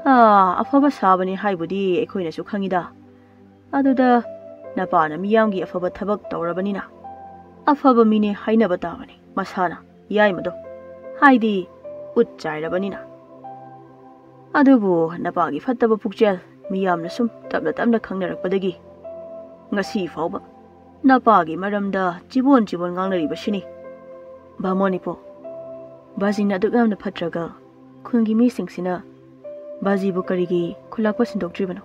ꯑꯥ, ꯑꯐꯕ ꯁꯥꯕꯅꯤ ꯍꯥꯏꯕꯨꯗꯤ ꯑꯩꯈꯣꯏꯅꯁꯨ ꯈꯪꯉꯤꯗ꯫ ꯑꯗꯨꯗ ꯅꯄꯥꯅ ꯃꯤꯌꯥꯝꯒꯤ ꯑꯐꯕ ꯊꯕꯛ ꯇꯧꯔꯕꯅꯤꯅ ꯑꯐꯕ ꯃꯤꯅꯦ ꯍꯥꯏꯅꯕ ꯇꯥꯕꯅꯤ ꯃꯁꯥꯅ, ꯌꯥꯏꯃꯗꯣ꯫ ꯍꯥꯏꯗꯤ ꯎꯠ ꯆꯥꯏꯔꯕꯅꯤꯅ꯫ ꯑꯗꯨꯕꯨ ꯅꯄꯥꯒꯤ ꯐꯠꯇꯕ ꯄꯨꯛꯆꯦꯜ ꯃꯤꯌꯥꯝꯅ ꯁꯨꯝ ꯇꯞꯅ ꯇꯞꯅ ꯈꯪꯅꯔꯛꯄꯗꯒꯤ ꯉꯁꯤ ꯐꯥꯎꯕ ꯅꯄꯥꯒꯤ ꯃꯔꯝꯗ ꯆꯤꯕꯣꯟ ꯆꯤꯕꯣꯟ ꯉꯥꯡꯅꯔꯤꯕꯁꯤꯅꯤ꯫ ꯕꯥꯃꯣꯟ ꯏꯄꯣ, ꯕꯥꯖꯤꯅ ꯑꯗꯨꯛ ꯌꯥꯝꯅ ꯐꯠꯇ꯭ꯔꯒ ꯈꯨꯜꯒꯤ ꯃꯤꯁꯤꯡꯁꯤꯅ ꯕꯥꯖꯤꯕꯨ ꯀꯔꯤꯒꯤ ꯈꯨꯂꯥꯛꯄ ꯁꯤꯟꯗꯣꯛꯇ꯭ꯔꯤꯕꯅꯣ?"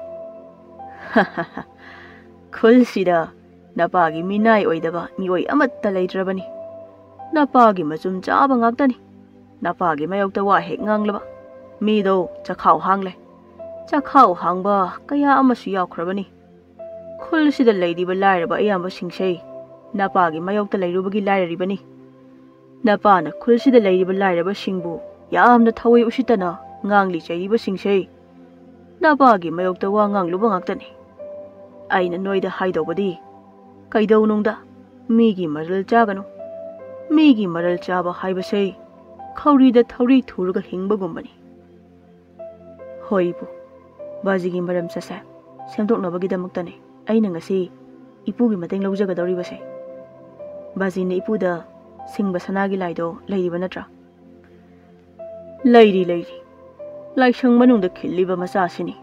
"ꯈꯨꯜꯁꯤꯗ ꯅꯄꯥꯒꯤ ꯃꯤꯅꯥꯏ ꯑꯣꯏꯗꯕ ꯃꯤꯑꯣꯏ ꯑꯃꯠꯇ ꯂꯩꯇ꯭ꯔꯕꯅꯤ꯫ ꯅꯄꯥꯒꯤ ꯃꯆꯨꯝ ꯆꯥꯕ ꯉꯥꯛꯇꯅꯤ꯫ ꯅꯄꯥꯒꯤ ꯃꯥꯌꯣꯛꯇ ꯋꯥ ꯍꯦꯛ ꯉꯥꯡꯂꯕ ꯃꯤꯗꯣ ꯆꯈꯥꯎ ꯍꯥꯡꯂꯦ꯫ ꯆꯈꯥꯎ ꯍꯥꯡꯕ ꯀꯌꯥ ꯑꯃꯁꯨ ꯌꯥꯎꯈ꯭ꯔꯕꯅꯤ꯫ ꯈꯨꯜꯁꯤꯗ ꯂꯩꯔꯤꯕ ꯂꯥꯏꯔꯕ ꯑꯌꯥꯝꯕꯁꯤꯡꯁꯦ ꯅꯄꯥꯒꯤ ꯃꯥꯌꯣꯛꯇ ꯂꯩꯔꯨꯕꯒꯤ ꯂꯥꯏꯔꯔꯤꯕꯅꯤ꯫ ꯅꯄꯥꯅ ꯈꯨꯜꯁꯤꯗ ꯂꯩꯔꯤꯕ ꯂꯥꯏꯔꯕꯁꯤꯡꯕꯨ ꯌꯥꯝꯅ ꯊꯋꯥꯏ ꯎꯁꯤꯠꯇꯅ ꯉꯥꯡꯂꯤ ꯆꯩꯔꯤꯕꯁꯤꯡꯁꯦ ꯅꯄꯥꯒꯤ ꯃꯥꯌꯣꯛꯇ ꯋꯥ ꯉꯥꯡꯂꯨꯕ ꯉꯥꯛꯇꯅꯤ꯫ ꯑꯩꯅ ꯅꯣꯏꯗ ꯍꯥꯏꯗꯧꯕꯗꯤ ꯀꯩꯗꯧꯅꯨꯡꯗ ꯃꯤꯒꯤ ꯃꯔꯜ ꯆꯥꯒꯅꯨ꯫ ꯃꯤꯒꯤ ꯃꯔꯜ ꯆꯥꯕ ꯍꯥꯏꯕꯁꯦ ꯈꯧꯔꯤꯗ ꯊꯧꯔꯤ ꯊꯨꯔꯒ ꯍꯤꯡꯕꯒꯨꯝꯕꯅꯤ꯫ ꯍꯣꯏ ꯏꯄꯨ, ꯕꯥꯖꯤꯒꯤ ꯃꯔꯝ ꯆꯠꯁꯦ ꯁꯦꯝꯗꯣꯛꯅꯕꯒꯤꯗꯃꯛꯇꯅꯦ ꯑꯩꯅ ꯉꯁꯤ ꯏꯄꯨꯒꯤ ꯃꯇꯦꯡ ꯂꯧꯖꯒꯗꯧꯔꯤꯕꯁꯦ꯫ ꯕꯥꯖꯤꯅ ꯏꯄꯨꯗ ꯁꯤꯡꯕ ꯁꯅꯥꯒꯤ ꯂꯥꯏꯗꯣ ꯂꯩꯔꯤꯕ ꯅꯠꯇ꯭ꯔꯥ? ꯂꯩꯔꯤ, ꯂꯩꯔꯤ꯫ ꯂꯥꯏꯁꯪ ꯃꯅꯨꯡꯗ ꯈꯤꯜꯂꯤꯕ ꯃꯆꯥꯁꯤꯅꯤ꯫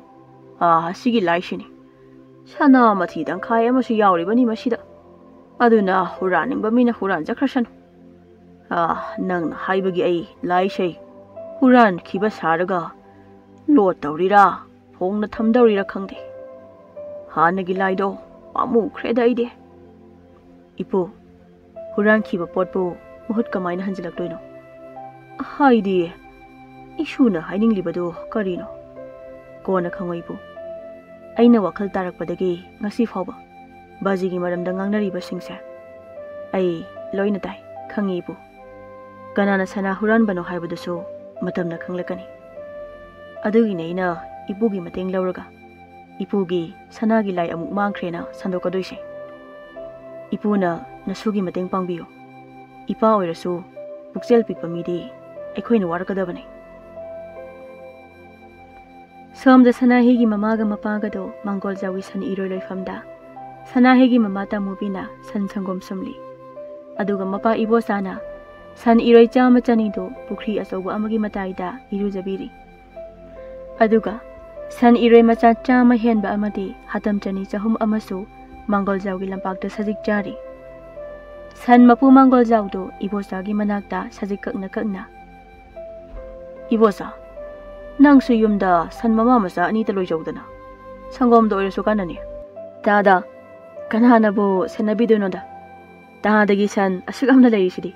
ꯑꯥ, ꯑꯁꯤꯒꯤ ꯂꯥꯏꯁꯤꯅꯤ꯫ ꯁꯅꯥ ꯃꯊꯤ ꯇꯪꯈꯥꯏ ꯑꯃꯁꯨ ꯌꯥꯎꯔꯤꯕꯅꯤ ꯃꯁꯤꯗ꯫ ꯑꯗꯨꯅ ꯍꯨꯔꯥꯟꯅꯤꯡꯕ ꯃꯤꯅ ꯍꯨꯔꯥꯟꯖꯈ꯭ꯔꯁꯅꯨ꯫ ꯑꯥ, ꯅꯪꯅ ꯍꯥꯏꯕꯒꯤ ꯑꯩ ꯂꯥꯏꯁꯦ ꯍꯨꯔꯥꯟꯈꯤꯕ ꯁꯥꯔꯒ ꯂꯣꯠ ꯇꯧꯔꯤꯔꯥ, ꯐꯣꯡꯅ ꯊꯝꯗꯧꯔꯤꯔꯥ ꯈꯪꯗꯦ꯫ ꯍꯥꯟꯅꯒꯤ ꯂꯥꯏꯗꯣ ꯄꯥꯝꯃꯨꯈ꯭ꯔꯦꯗ ꯑꯩꯗꯤ꯫ ꯏꯄꯨ, ꯍꯨꯔꯥꯟꯈꯤꯕ ꯄꯣꯠꯄꯨ ꯃꯍꯨꯠ ꯀꯃꯥꯏꯅ ꯍꯟꯖꯤꯜꯂꯛꯇꯣꯏꯅꯣ? ꯍꯥꯏꯗꯤ, ꯏꯁꯨꯅ ꯍꯥꯏꯅꯤꯡꯂꯤꯕꯗꯨ ꯀꯔꯤꯅꯣ? ꯀꯣꯟꯅ ꯈꯪꯉꯣ ꯏꯄꯨ꯫ ꯑꯩꯅ ꯋꯥꯈꯜ ꯇꯥꯔꯛꯄꯗꯒꯤ ꯉꯁꯤ ꯐꯥꯎꯕ ꯕꯥꯖꯤꯒꯤ ꯃꯔꯝꯗ ꯉꯥꯡꯅꯔꯤꯕꯁꯤꯡꯁꯦ ꯑꯩ ꯂꯣꯏꯅ ꯇꯥꯏ, ꯈꯪꯉꯤ ꯏꯄꯨ꯫ ꯀꯅꯥꯅ ꯁꯅꯥ ꯍꯨꯔꯥꯟꯕꯅꯣ ꯍꯥꯏꯕꯗꯨꯁꯨ ꯃꯇꯝꯅ ꯈꯪꯂꯛꯀꯅꯤ꯫ ꯑꯗꯨꯒꯤꯅꯦ ꯑꯩꯅ ꯏꯄꯨꯒꯤ ꯃꯇꯦꯡ ꯂꯧꯔꯒ ꯏꯄꯨꯒꯤ ꯁꯅꯥꯒꯤ ꯂꯥꯏ ꯑꯃꯨꯛ ꯃꯥꯡꯈ꯭ꯔꯦꯅ ꯁꯟꯗꯣꯛꯀꯗꯣꯏꯁꯦ꯫ ꯏꯄꯨꯅ ꯅꯁꯨꯒꯤ ꯃꯇꯦꯡ ꯄꯥꯡꯕꯤꯌꯨ꯫ ꯏꯄꯥ ꯑꯣꯏꯔꯁꯨ ꯄꯨꯛꯆꯦꯜ ꯄꯤꯛꯄ ꯃꯤꯗꯤ ꯑꯩꯈꯣꯏꯅ ꯋꯥꯔꯛꯀꯗꯕꯅꯤ꯫ ꯁꯣꯝꯗ ꯁꯅꯥꯍꯤꯒꯤ ꯃꯃꯥꯒ ꯃꯄꯥꯒꯗꯣ ꯃꯥꯡꯒꯣꯜꯖꯥꯎꯒꯤ ꯁꯟ ꯏꯔꯣꯏ ꯂꯣꯏꯐꯝꯗ ꯁꯅꯥꯍꯤꯒꯤ ꯃꯃꯥ ꯇꯥꯃꯨꯕꯤꯅ ꯁꯟ ꯁꯪꯒꯣꯝ ꯁꯨꯝꯂꯤ꯫ ꯑꯗꯨꯒ ꯃꯄꯥ ꯏꯕꯣꯆꯥꯅ ꯁꯟ ꯏꯔꯣꯏ ꯆꯥꯝꯃ ꯆꯅꯤꯗꯨ ꯄꯨꯈ꯭ꯔꯤ ꯑꯆꯧꯕ ꯑꯃꯒꯤ ꯃꯇꯥꯏꯗ ꯏꯔꯨꯖꯕꯤꯔꯤ꯫ ꯑꯗꯨꯒ ꯁꯟ ꯏꯔꯣꯏ ꯃꯆꯥ ꯆꯥꯝꯃ ꯍꯦꯟꯕ ꯑꯃꯗꯤ ꯍꯥꯇꯝ ꯆꯅꯤ ꯆꯍꯨꯝ ꯑꯃꯁꯨ ꯃꯥꯡꯒꯣꯜꯖꯥꯎꯒꯤ ꯂꯝꯄꯥꯛꯇ ꯁꯖꯤꯛ ꯆꯥꯔꯤ꯫ ꯁꯟ ꯃꯄꯨ ꯃꯥꯡꯒꯣꯜꯖꯥꯎꯗꯨ ꯏꯕꯣꯆꯥꯒꯤ ꯃꯅꯥꯛꯇ ꯁꯖꯤꯛ ꯀꯛꯅ ꯀꯛꯅ, "ꯏꯕꯣꯆꯥ, ꯅꯪꯁꯨ ꯌꯨꯝꯗ ꯁꯟ ꯃꯃꯥ ꯃꯆꯥ ꯑꯅꯤꯇ ꯂꯣꯏꯖꯧꯗꯅ, ꯁꯪꯒꯣꯝꯗ ꯑꯣꯏꯔꯁꯨ ꯀꯥꯟꯅꯅꯤ꯫ ꯇꯥꯗ, ꯀꯅꯥꯅꯕꯨ ꯁꯦꯟꯅꯕꯤꯗꯣꯏꯅꯣꯗ? ꯇꯥꯗꯒꯤ ꯁꯟ ꯑꯁꯨꯛ ꯌꯥꯝꯅ ꯂꯩꯔꯤꯁꯤꯗꯤ꯫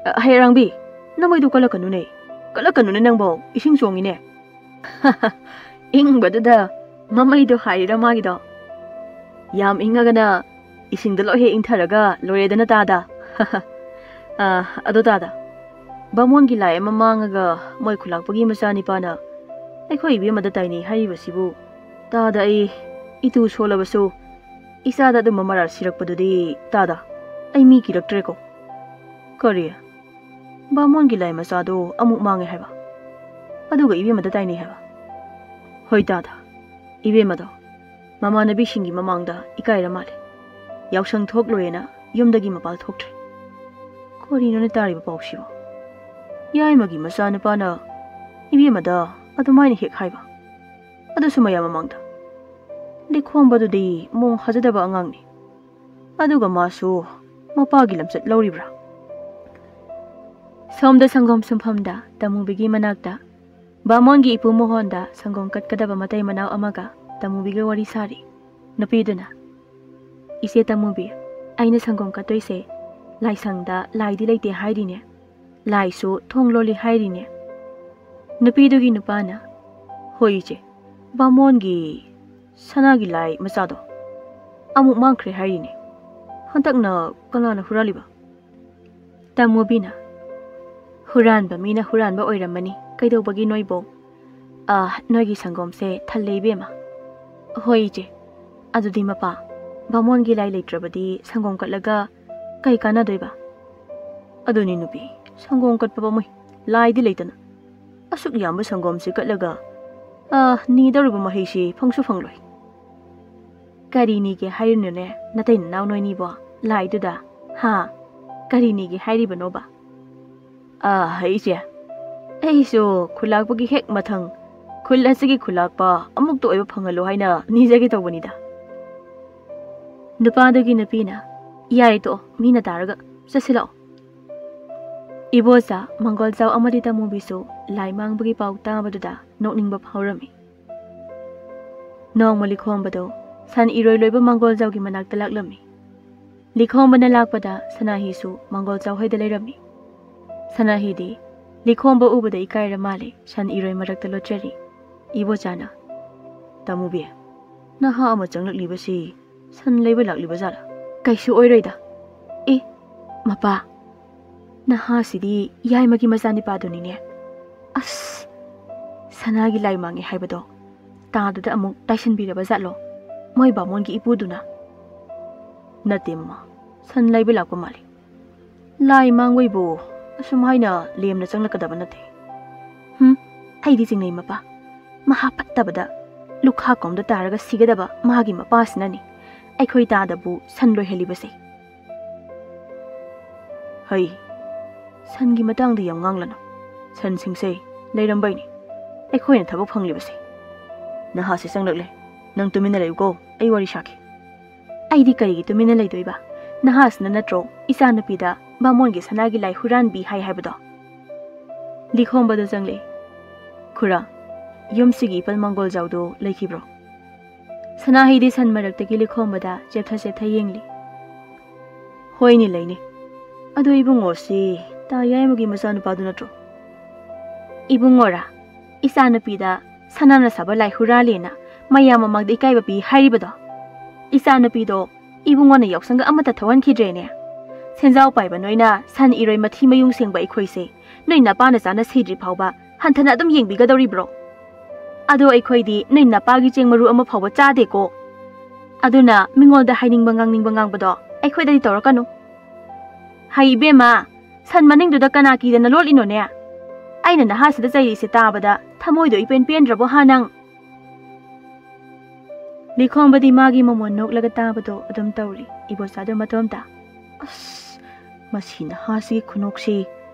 ꯑ, ꯍꯩꯔꯥꯡꯕꯤ, ꯅꯃꯩꯗꯨ ꯀꯜꯂꯛꯀꯅꯨꯅꯦ꯫ ꯀꯜꯂꯛꯀꯅꯨꯅꯦ ꯅꯪꯕꯣ, ꯏꯁꯤꯡ ꯆꯣꯡꯉꯤꯅꯦ꯫" ꯏꯪꯕꯗꯨꯗ ꯃꯃꯩꯗꯣ ꯍꯥꯏꯔꯤꯔ ꯃꯥꯒꯤꯗꯣ? ꯌꯥꯝ ꯏꯪꯉꯒꯅ ꯏꯁꯤꯡꯗ ꯂꯣꯏ ꯍꯦꯛ ꯏꯪꯊꯔꯒ ꯂꯣꯏꯔꯦꯗꯅ ꯇꯥꯗ꯫ ꯑ, ꯑꯗꯣ ꯇꯥꯗ, ꯕꯥꯃꯣꯟꯒꯤ ꯂꯥꯏ ꯑꯃ ꯃꯥꯡꯉꯒ ꯃꯣꯏ ꯈꯨꯂꯥꯛꯄꯒꯤ ꯃꯆꯥꯅꯤꯄꯥꯅ ꯑꯩꯈꯣꯏ ꯏꯕꯦꯝꯃꯗ ꯇꯥꯏꯅꯩ ꯍꯥꯏꯔꯤꯕꯁꯤꯕꯨ ꯇꯥꯗ ꯑꯩ ꯏꯇꯨ ꯁꯣꯜꯂꯕꯁꯨ ꯏꯆꯥꯗ ꯑꯗꯨꯝꯕ ꯃꯔꯥꯜ ꯁꯤꯔꯛꯄꯗꯨꯗꯤ ꯇꯥꯗ꯫ ꯑꯩ ꯃꯤ ꯀꯤꯔꯛꯇ꯭ꯔꯦꯀꯣ꯫ ꯀꯔꯤ? ꯕꯥꯃꯣꯟꯒꯤ ꯂꯥꯏ ꯃꯆꯥꯗꯣ ꯑꯃꯨꯛ ꯃꯥꯡꯉꯦ ꯍꯥꯏꯕ? ꯑꯗꯨꯒ ꯏꯕꯦꯝꯃꯗ ꯇꯥꯏꯅꯩ ꯍꯥꯏꯕ? ꯍꯣꯏ ꯇꯥꯗ, ꯏꯕꯦꯝꯃꯗꯣ ꯃꯃꯥꯟꯅꯕꯤꯁꯤꯡꯒꯤ ꯃꯃꯥꯡꯗ ꯏꯀꯥꯏꯔ ꯃꯥꯜꯂꯦ꯫ ꯌꯥꯎꯁꯪ ꯊꯣꯛꯂꯣꯏꯅ ꯌꯨꯝꯗꯒꯤ ꯃꯄꯥꯜ ꯊꯣꯛꯇ꯭ꯔꯦ꯫ ꯀꯔꯤꯅꯣꯅꯦ ꯇꯥꯔꯤꯕ ꯄꯥꯎꯁꯤꯕꯣ? ꯌꯥꯏꯃꯒꯤ ꯃꯆꯥꯅꯨꯄꯥꯅ ꯏꯕꯦꯝꯃꯗ ꯑꯗꯨꯃꯥꯏꯅ ꯍꯦꯛ ꯍꯥꯏꯕ? ꯑꯗꯨꯁꯨ ꯃꯌꯥꯝ ꯃꯃꯥꯡꯗ꯫ ꯂꯤꯈꯣꯝꯕꯗꯨꯗꯤ ꯃꯑꯣꯡ ꯍꯥꯖꯗꯕ ꯑꯉꯥꯡꯅꯤ꯫ ꯑꯗꯨꯒ ꯃꯥꯁꯨ ꯃꯄꯥꯒꯤ ꯂꯝꯆꯠ ꯂꯧꯔꯤꯕ꯭ꯔꯥ? ꯁꯣꯝꯗ ꯁꯪꯒꯣꯝ ꯁꯨꯝꯐꯝꯗ ꯇꯃꯨꯕꯤꯒꯤ ꯃꯅꯥꯛꯇ ꯕꯥꯃꯣꯟꯒꯤ ꯏꯄꯨ ꯃꯣꯍꯣꯟꯗ ꯁꯪꯒꯣꯝ ꯀꯠꯀꯗꯕ ꯃꯇꯩ ꯃꯅꯥꯎ ꯑꯃꯒ ꯇꯃꯨꯕꯤꯒ ꯋꯥꯔꯤ ꯁꯥꯔꯤ꯫ ꯅꯨꯄꯤꯗꯨꯅ, "ꯏꯆꯦ ꯇꯃꯨꯕꯤ, ꯑꯩꯅ ꯁꯪꯒꯣꯝ ꯀꯠꯇꯣꯏꯁꯦ ꯂꯥꯏꯁꯪꯗ ꯂꯥꯏꯗꯤ ꯂꯩꯇꯦ ꯍꯥꯏꯔꯤꯅꯦ, ꯂꯥꯏꯁꯨ ꯊꯣꯡ ꯂꯣꯜꯂꯤ ꯍꯥꯏꯔꯤꯅꯦ?" ꯅꯨꯄꯤꯗꯨꯒꯤ ꯅꯨꯄꯥꯅ, "ꯍꯣꯏ ꯏꯆꯦ, ꯕꯥꯃꯣꯟꯒꯤ ꯁꯅꯥꯒꯤ ꯂꯥꯏ ꯃꯆꯥꯗꯣ ꯑꯃꯨꯛ ꯃꯥꯡꯈ꯭ꯔꯦ ꯍꯥꯏꯔꯤꯅꯦ꯫ ꯍꯟꯗꯛꯅ ꯀꯅꯥꯅ ꯍꯨꯔꯥꯜꯂꯤꯕ?" ꯇꯃꯨꯕꯤꯅ, "ꯍꯨꯔꯥꯟꯕ ꯃꯤꯅ ꯍꯨꯔꯥꯟꯕ ꯑꯣꯏꯔꯝꯃꯅꯤ, ꯀꯩꯗꯧꯕꯒꯤ ꯅꯣꯏꯕꯣ? ꯑꯥ, ꯅꯣꯏꯒꯤ ꯁꯪꯒꯣꯝꯁꯦ ꯊꯜꯂꯦ ꯏꯕꯦꯝꯃ꯫ ꯍꯣꯏ ꯏꯆꯦ, ꯑꯗꯨꯗꯤ ꯃꯄꯥ, ꯕꯥꯃꯣꯟꯒꯤ ꯂꯥꯏ ꯂꯩꯇ꯭ꯔꯕꯗꯤ ꯁꯪꯒꯣꯝ ꯀꯠꯂꯒ ꯀꯩ ꯀꯥꯟꯅꯗꯣꯏꯕ?" "ꯑꯗꯨꯅꯤ ꯅꯨꯄꯤ, ꯁꯪꯒꯣꯝ ꯀꯠꯄ ꯄꯥꯝꯃꯨꯏ, ꯂꯥꯏꯗꯤ ꯂꯩꯇꯅ꯫ ꯑꯁꯨꯛ ꯌꯥꯝꯕ ꯁꯪꯒꯣꯝꯁꯤ ꯀꯠꯂꯒ, ꯑꯥ, ꯅꯤꯗꯧꯔꯤꯕ ꯃꯍꯩꯁꯤ ꯐꯪꯁꯨ ꯐꯪꯂꯣꯏ꯫ ꯀꯔꯤ ꯅꯤꯒꯦ ꯍꯥꯏꯔꯤꯅꯣꯅꯦ, ꯅꯇꯩ ꯅꯅꯥꯎ ꯅꯣꯏꯅꯤꯕꯣ ꯂꯥꯏꯗꯨꯗ? ꯍꯥ? ꯀꯔꯤ ꯅꯤꯒꯦ ꯍꯥꯏꯔꯤꯕꯅꯣꯕ?" "ꯑꯥ, ꯏꯆꯦ, ꯑꯩꯁꯨ ꯈꯨꯂꯥꯛꯄꯒꯤ ꯍꯦꯛ ꯃꯊꯪ ꯈꯨꯜ ꯑꯁꯤꯒꯤ ꯈꯨꯂꯥꯛꯄ ꯑꯃꯨꯛꯇ ꯑꯣꯏꯕ ꯐꯪꯍꯜꯂꯣ ꯍꯥꯏꯅ ꯅꯤꯖꯒꯦ ꯇꯧꯕꯅꯤꯗ꯫" ꯅꯨꯄꯥꯗꯨꯒꯤ ꯅꯨꯄꯤꯅ, "ꯌꯥꯔꯦ ꯇꯣꯛꯑꯣ, ꯃꯤꯅ ꯇꯥꯔꯒ, ꯆꯠꯁꯤꯜꯂꯛꯑꯣ꯫" ꯏꯕꯣꯆꯥ ꯃꯪꯒꯣꯜꯖꯥꯎ ꯑꯃꯗꯤ ꯇꯃꯨꯕꯤꯁꯨ ꯂꯥꯏ ꯃꯥꯡꯕꯒꯤ ꯄꯥꯎ ꯇꯥꯕꯗꯨꯗ ꯅꯣꯛꯅꯤꯡꯕ ꯐꯥꯎꯔꯝꯃꯤ꯫ ꯅꯣꯡꯃ ꯂꯤꯈꯣꯝꯕꯗꯣ ꯁꯟ ꯏꯔꯣꯏ ꯂꯣꯏꯕ ꯃꯪꯒꯣꯜꯖꯥꯎꯒꯤ ꯃꯅꯥꯛꯇ ꯂꯥꯛꯂꯝꯃꯤ꯫ ꯂꯤꯈꯣꯝꯕꯅ ꯂꯥꯛꯄꯗ ꯁꯅꯥꯍꯤꯁꯨ ꯃꯪꯒꯣꯜꯖꯥꯎ ꯍꯣꯏꯗ ꯂꯩꯔꯝꯃꯤ꯫ ꯁꯅꯥꯍꯤꯗꯤ ꯂꯤꯈꯣꯝꯕ ꯎꯕꯗ ꯏꯀꯥꯏꯔ ꯃꯥꯜꯂꯦ, ꯁꯟ ꯏꯔꯣꯏ ꯃꯔꯛꯇ ꯂꯣꯠꯆꯔꯤ꯫ ꯏꯕꯣꯆꯥꯅ, "ꯇꯃꯨꯕꯤ, ꯅꯍꯥ ꯑꯃ ꯆꯪꯂꯛꯂꯤꯕꯁꯤ ꯁꯟ ꯂꯩꯕ ꯂꯥꯛꯂꯤꯕ ꯖꯥꯠꯂ?" "ꯀꯩꯁꯨ ꯑꯣꯏꯔꯣꯏꯗ꯫ ꯑꯦ, ꯃꯄꯥ, ꯅꯍꯥꯁꯤꯗꯤ ꯌꯥꯏꯃꯒꯤ ꯃꯆꯥꯅꯤꯄꯥꯗꯨꯅꯤꯅꯦ꯫ ꯑꯁ, ꯁꯅꯥꯒꯤ ꯂꯥꯏ ꯃꯥꯡꯉꯦ ꯍꯥꯏꯕꯗꯣ ꯇꯥꯗꯨꯗ ꯑꯃꯨꯛ ꯇꯥꯏꯁꯟꯕꯤꯔꯕ ꯖꯥꯠꯂꯣ ꯃꯣꯏ ꯕꯥꯃꯣꯟꯒꯤ ꯏꯄꯨꯗꯨꯅ?" "ꯅꯠꯇꯦ ꯃꯃꯥ, ꯁꯟ ꯂꯩꯕ ꯂꯥꯛꯄ ꯃꯥꯜꯂꯤ꯫ ꯂꯥꯏ ꯃꯥꯡꯕꯩꯕꯨ ꯑꯁꯨꯝ ꯍꯥꯏꯅ ꯂꯦꯝꯅ ꯆꯪꯂꯛꯀꯗꯕ ꯅꯠꯇꯦ꯫ ꯍꯨꯝ, ꯑꯩꯗꯤ ꯆꯤꯡꯅꯩ ꯃꯄꯥ꯫ ꯃꯍꯥ ꯐꯠꯇꯕꯗ ꯂꯨꯈꯥ ꯀꯣꯝꯗ ꯇꯥꯔꯒ ꯁꯤꯒꯗꯕ ꯃꯥꯒꯤ ꯃꯄꯥꯁꯤꯅꯅꯤ ꯑꯩꯈꯣꯏ ꯇꯥꯗꯕꯨ ꯁꯟ ꯂꯣꯏꯍꯜꯂꯤꯕꯁꯦ꯫ ꯍꯩ, ꯁꯟꯒꯤ ꯃꯇꯥꯡꯗ ꯌꯥꯝ ꯉꯥꯡꯂꯅꯨ꯫ ꯁꯟꯁꯤꯡꯁꯦ ꯂꯩꯔꯝꯕꯩꯅꯤ ꯑꯩꯈꯣꯏꯅ ꯊꯕꯛ ꯐꯪꯂꯤꯕꯁꯦ꯫ ꯅꯍꯥꯁꯦ ꯆꯪꯂꯛꯂꯦ꯫ ꯅꯪ ꯇꯨꯃꯤꯟꯅ ꯂꯩꯌꯨꯀꯣ, ꯑꯩ ꯋꯥꯔꯤ ꯁꯥꯈꯤ꯫ ꯑꯩꯗꯤ ꯀꯔꯤꯒꯤ ꯇꯨꯃꯤꯟꯅ ꯂꯩꯗꯣꯏꯕ? ꯅꯍꯥꯁꯤꯅ ꯅꯠꯇ꯭ꯔꯣ ꯏꯆꯥꯅꯨꯄꯤꯗ ꯕꯥꯃꯣꯟꯒꯤ ꯁꯅꯥꯒꯤ ꯂꯥꯏ ꯍꯨꯔꯥꯟꯕꯤ ꯍꯥꯏ ꯍꯥꯏꯕꯗꯣ? ꯂꯤꯈꯣꯝꯕꯗ ꯆꯪꯂꯦ꯫ "ꯈꯨꯔꯥ, ꯌꯨꯝꯁꯤꯒꯤ ꯏꯄꯜ ꯃꯪꯒꯣꯜꯖꯥꯎꯗꯣ ꯂꯩꯈꯤꯕ꯭ꯔꯣ?" ꯁꯅꯥꯍꯤꯗꯤ ꯁꯟ ꯃꯔꯛꯇꯒꯤ ꯂꯤꯈꯣꯝꯕꯗ ꯆꯦꯞꯊ ꯆꯦꯞꯊ ꯌꯦꯡꯂꯤ꯫ "ꯍꯣꯏꯅꯦ, ꯂꯩꯅꯦ꯫ ꯑꯗꯣ ꯏꯕꯨꯡꯉꯣꯁꯤ ꯇꯥ ꯌꯥꯏꯃꯒꯤ ꯃꯆꯥꯅꯨꯄꯥꯗꯨ ꯅꯠꯇ꯭ꯔꯣ?" "ꯏꯕꯨꯡꯉꯣꯔꯥ? ꯏꯆꯥꯅꯨꯄꯤꯗ ꯁꯅꯥꯅ ꯁꯥꯕ ꯂꯥꯏ ꯍꯨꯔꯥꯜꯂꯦꯅ ꯃꯌꯥꯝ ꯃꯃꯥꯡꯗ ꯏꯀꯥꯏꯕ ꯄꯤ ꯍꯥꯏꯔꯤꯕꯗꯣ? ꯏꯆꯥꯅꯨꯄꯤꯗꯣ ꯏꯕꯨꯡꯉꯣꯅ ꯌꯥꯎꯁꯪꯒ ꯑꯃꯠꯇ ꯊꯣꯛꯍꯟꯈꯤꯗ꯭ꯔꯦꯅꯦ꯫ ꯁꯦꯟꯖꯥꯎ ꯄꯥꯏꯕ ꯅꯣꯏꯅ ꯁꯟ ꯏꯔꯣꯏ ꯃꯊꯤ ꯃꯌꯨꯡ ꯁꯦꯡꯕ ꯑꯩꯈꯣꯏꯁꯦ ꯅꯣꯏ ꯅꯄꯥꯅ ꯆꯥꯅ ꯁꯤꯗ꯭ꯔꯤ ꯐꯥꯎꯕ ꯍꯟꯊꯅ ꯑꯗꯨꯝ ꯌꯦꯡꯕꯤꯒꯗꯧꯔꯤꯕ꯭ꯔꯣ? ꯑꯗꯣ ꯑꯩꯈꯣꯏꯗꯤ ꯅꯣꯏ ꯅꯄꯥꯒꯤ ꯆꯦꯡ ꯃꯔꯨ ꯑꯃ ꯐꯥꯎꯕ ꯆꯥꯗꯦꯀꯣ꯫ ꯑꯗꯨꯅ ꯃꯤꯉꯣꯟꯗ ꯍꯥꯏꯅꯤꯡꯕ ꯉꯥꯡꯅꯤꯡꯕ ꯉꯥꯡꯕꯗꯣ ꯑꯩꯈꯣꯏꯗꯗꯤ ꯇꯧꯔꯛꯀꯅꯨ꯫ ꯍꯩ ꯏꯕꯦꯝꯃ, ꯁꯟ ꯃꯅꯤꯡꯗꯨꯗ ꯀꯅꯥ ꯀꯤꯗꯅ ꯂꯣꯠꯂꯤꯅꯣꯅꯦ? ꯑꯩꯅ ꯅꯍꯥꯁꯤꯗ ꯆꯩꯔꯤꯁꯦ ꯇꯥꯕꯗ ꯊꯃꯣꯏꯗꯣ ꯏꯄꯦꯟ ꯄꯦꯟꯗ꯭ꯔꯕꯣ ꯍꯥ ꯅꯪ?" ꯂꯤꯈꯣꯝꯕꯗꯤ ꯃꯥꯒꯤ ꯃꯃꯣꯟ ꯅꯣꯛꯂꯒ ꯇꯥꯕꯗꯣ ꯑꯗꯨꯝ ꯇꯧꯔꯤ, ꯏꯕꯣꯆꯥꯗꯣ ꯃꯇꯣꯝꯇ꯫ "ꯑꯁ, ꯃꯁꯤ ꯅꯍꯥꯁꯤꯒꯤ ꯈꯨꯅꯣꯛꯁꯤ